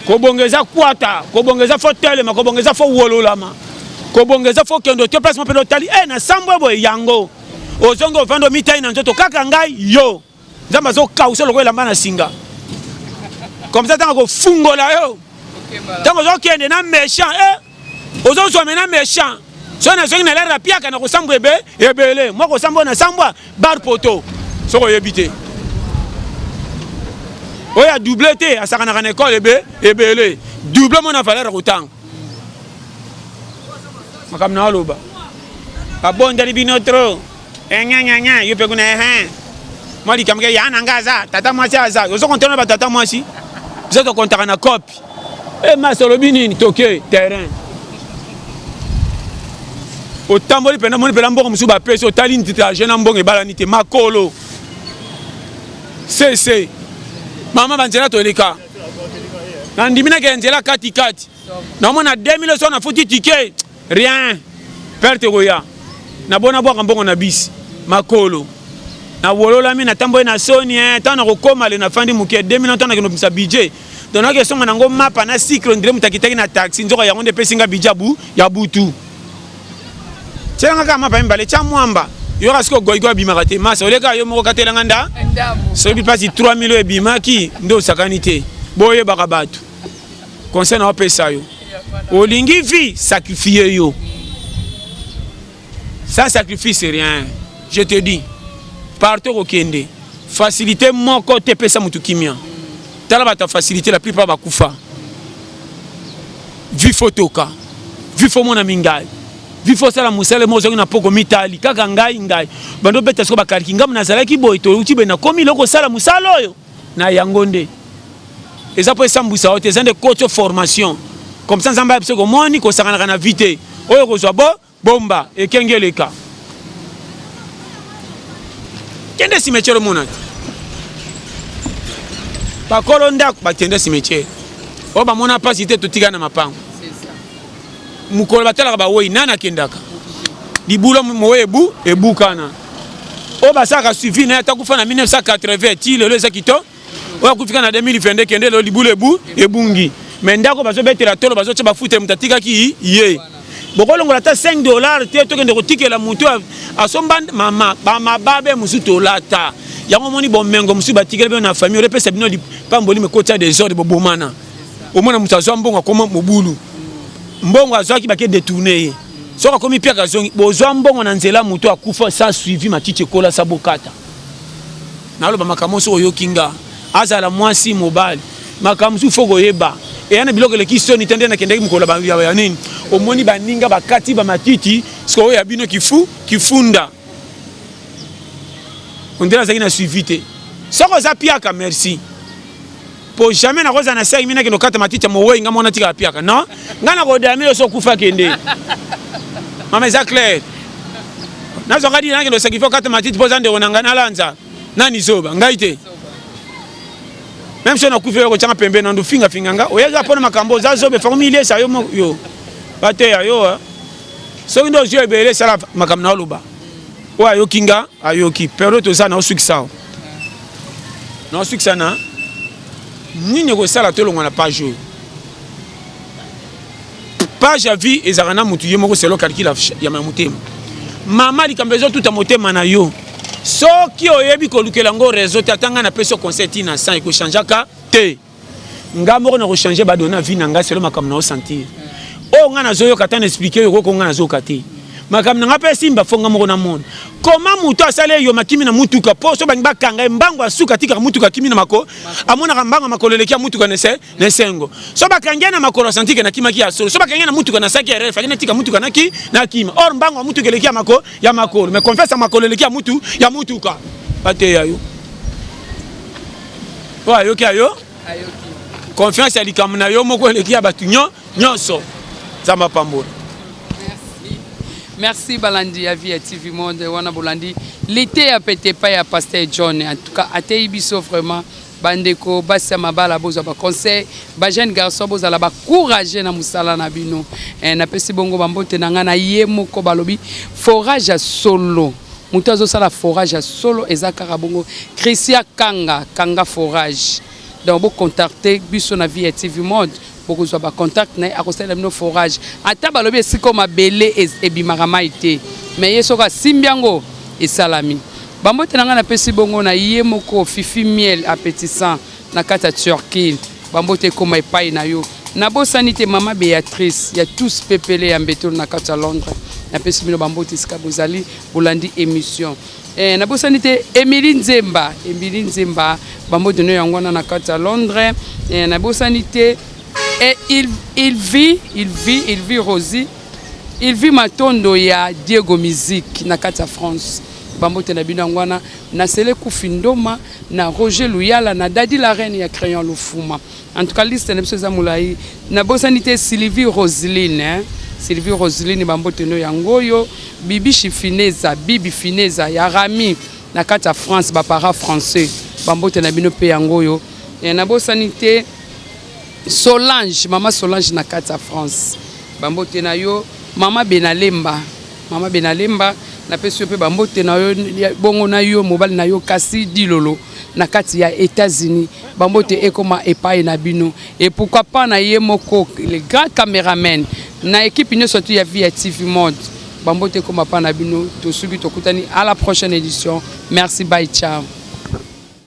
kobonga eza kwata kobonga eza fo telema kobonga eza fo wololama kobonga eza fo kende otie place mopene otali e na sambwe boye yango ozongi ovandi omitai na nzoto kaka ngai yo nzambe azokausa lokola elamba na singa comme ça ntango akofungola yo ntango ozokende na méchant e ozozwa mena méchant soki nazongi na lere ya piaka na kosambwa ebe ebele mwa kosambwa na sambwa bar poto soki oyebi te oyo ya double te asakanaka na ekole ebe ebele double mona valeur ya kotanga makambo na oloba babondeli bino trop enyanyanya yo mpe kuna ehe mwa likambo ke ya na nga aza tata mwasi aza ozo kontana ba tata mwasi biso tokontaka na cope e masi olobi nini toke terrain otamboli mpenza moni mpela mbongo mosusu bapesi otali trajet na mbongo ebalani te makolo sese mama banzela toleka nandimi nakende nzela katikati naomona 2000 so nafuti ticket Rien. Perte ekoya. Na bona bwaka mbongo na bisi. Makolo. Na wololami na tamboli na soni eh tango nakokoma le nafandi moke 2000 tango nakende kobimisa budget. Donc nake songa nango mapa na cycle on dirait moto akitaki na taxi nzoka yango nde epesi nga budget bu ya butu. Tiela nga kaka mapa mibale tia mwamba. Yoka sikoyo goigoi abimaka te masa oleka yo moko katela nga nda soki mpasi 3000 oyo ebimaki nde osakani te boyebaka bato Conseil na opesa yo. Olingi vie, sacrifier yo. Sans sacrifice rien. Je te dis. Partout kokende. Facilité moko te pesa mutu kimia. Tala bato facilité la plupart bakufa. Vie faut toka. Vie faut mona mingai. Vie faut sala musala mo ozongi na poko mitali kaka ngai ngai. Bando beta siko bakaliki ngai nazalaki boye to uti be nakomi loko sala musala oyo. Na yango nde eza mpo esambwisa yo te, eza nde kotio formation comme ça Nzambe ayebisa komoni kosakanaka na vie te, oyo kozwa bo bomba ekenge eleka. Kende cimetière omona te bakolo ndako bakende cimetière oyo bamona mpasi te, totika na mapango mokolo batalaka bawei nani akendaka libula mowe ebu ebukana oyo basalaka suivi na ye ata kufa na 1980 ti lelo eza kito oyo akufika na 2022 kende lelo libula ebu ebungi me ndako bazobetela tolo bazotya bafuta moto atikaki ye bokolongola ata 5 dollar te tokende kotikela moto asomba mama bamababe mosusu tolata yango omoni bomengo mosusu batikela bino na famille olepesa bino lipamboli mekotia desordre bobomana omona moto azwa mbongo akoma mobulu mbongo azwaki bake detourne ye soki akomi piaka azongi bozwa mbongo na nzela moto akufa sans suivi matiti ekola sa bokata naloba makambo soki oyoki nga azala mwasi mobali makambo mosusu fo koyeba eya na biloko eleki soni te nde nakendaki mokolo ya nini omoni baninga bakati bamatiti sikoyo ya bino kifu kifunda ondele azalaki na suivi te soki oza piaka merci po jamais nakozala na 5000 nakende kokata matiti ya mowei nga mwana tikala piaka non nga nakodame yo so okufa kende mama eza claire nazwaka dina nakende kosakrifie kokata matiti mpo oza ndeko na ngai nalanza nani zoba ngai te meme so nakufi oyo kotyanga pembeni na ndofingafinga nga oyaka mpo na makambo oza zoba efango miliesa yo yo bateya yo soki nde ozwi ebele sala makambo na oloba oyo ayoki nga ayoki periode toza na osukisa na osukisa na nini ekosala tolongwa na page oyo page ya vie ezalaka na motu ye moko selo calcul ya motema mama likambo ezotuta motema na yo soki oyebi kolukela yango réseau te ata ngai napesi yo conseil ntina 100 ekochangeaka te Nga moko nako changer ba donner vie na nga selon makambo nao sentir. Oyo nga nazo yoka ata na expliquer yo okoko nga nazo yoka te. Makambo na nga mpe esimba fo nga moko namona. Koma moto asali eyoma kimi na mutuka mpo so bangi bakanga ye mbango asuka atikaka mutuka kimi na mako amonaka mbango ya makolo eleki ya mutuka na esengo. So bakangi ye na makolo asanti ke nakimaki ya solo. So bakangi ye na mutuka nasaki erreur faki natika mutuka naki nakima. Or mbango ya mutuka eleki ya mako ya makolo mais confiance ya makolo eleki ya mutu ya mutuka. Bateya yo. Oyo ayoki ayo confiance ya likambo na yo moko eleki ya bato nyonso. Nzambe apambola. Merci balandi ya vie ya TV Monde wana bolandi liteya pete epai ya Pasteur John. En tout cas ateyi biso vraiment bandeko basi ya mabala bozwa ba conseil, ba jeune garçon bozala ba courageux na mosala na bino. Eh, napesi bongo bambote na ngai na ye moko balobi forage ya solo. Moto azosala forage ya solo eza kaka bongo Christian Kanga, Kanga forage. Donc bo contacter biso na vie ya TV Monde bokozwa ba contact na ye akosalela bino forage ata balobi esika oyo mabele ebimaka mai te mais ye soki asimbi yango esalami. Bambote na ngai napesi bongo na ye moko Fifi Miel appetissant na kati ya Turquie bambote ekoma epai na yo. Nabosani te mama Beatrice ya tous pepele ya Mbetolo na kati ya Londres napesi bino bambote esika bozali bolandi emission. Eh, nabosani te Emily Nzemba, Emily Nzemba, bambote no yango wana na kati ya Londres. Eh, nabosani te eh, il, il vit, il vit, il vit Rosie, il vit Matondo ya Diego Musique na kati ya France. Bambote na bino yango wana na Sele Kufi Ndoma, na Roger Luyala, na Daddy la Reine ya Crayon Lufuma. En tout cas liste na biso eza molayi. Nabosani te Sylvie Roseline hein. Sylvie Roseline bambote no yango oyo. Bibi Chifineza, Bibi Fineza ya Rami na kati ya France ba para français. Bambote na bino pe yango oyo. Eh, nabosani te Solange, mama Solange na kati ya France. Bambote na yo mama Benalemba. Mama Benalemba napesi yo pe bambote na yo bongo na yo mobali na yo kasi Dilolo na kati ya Etats-Unis. Bambote ekoma epai na bino et pourquoi pas na ye moko le grand cameraman na equipe nyonso tu ya vie ya TV Monde. Bambote ekoma pa na bino, tosuki tokutani à la prochaine édition. Merci, bye, ciao.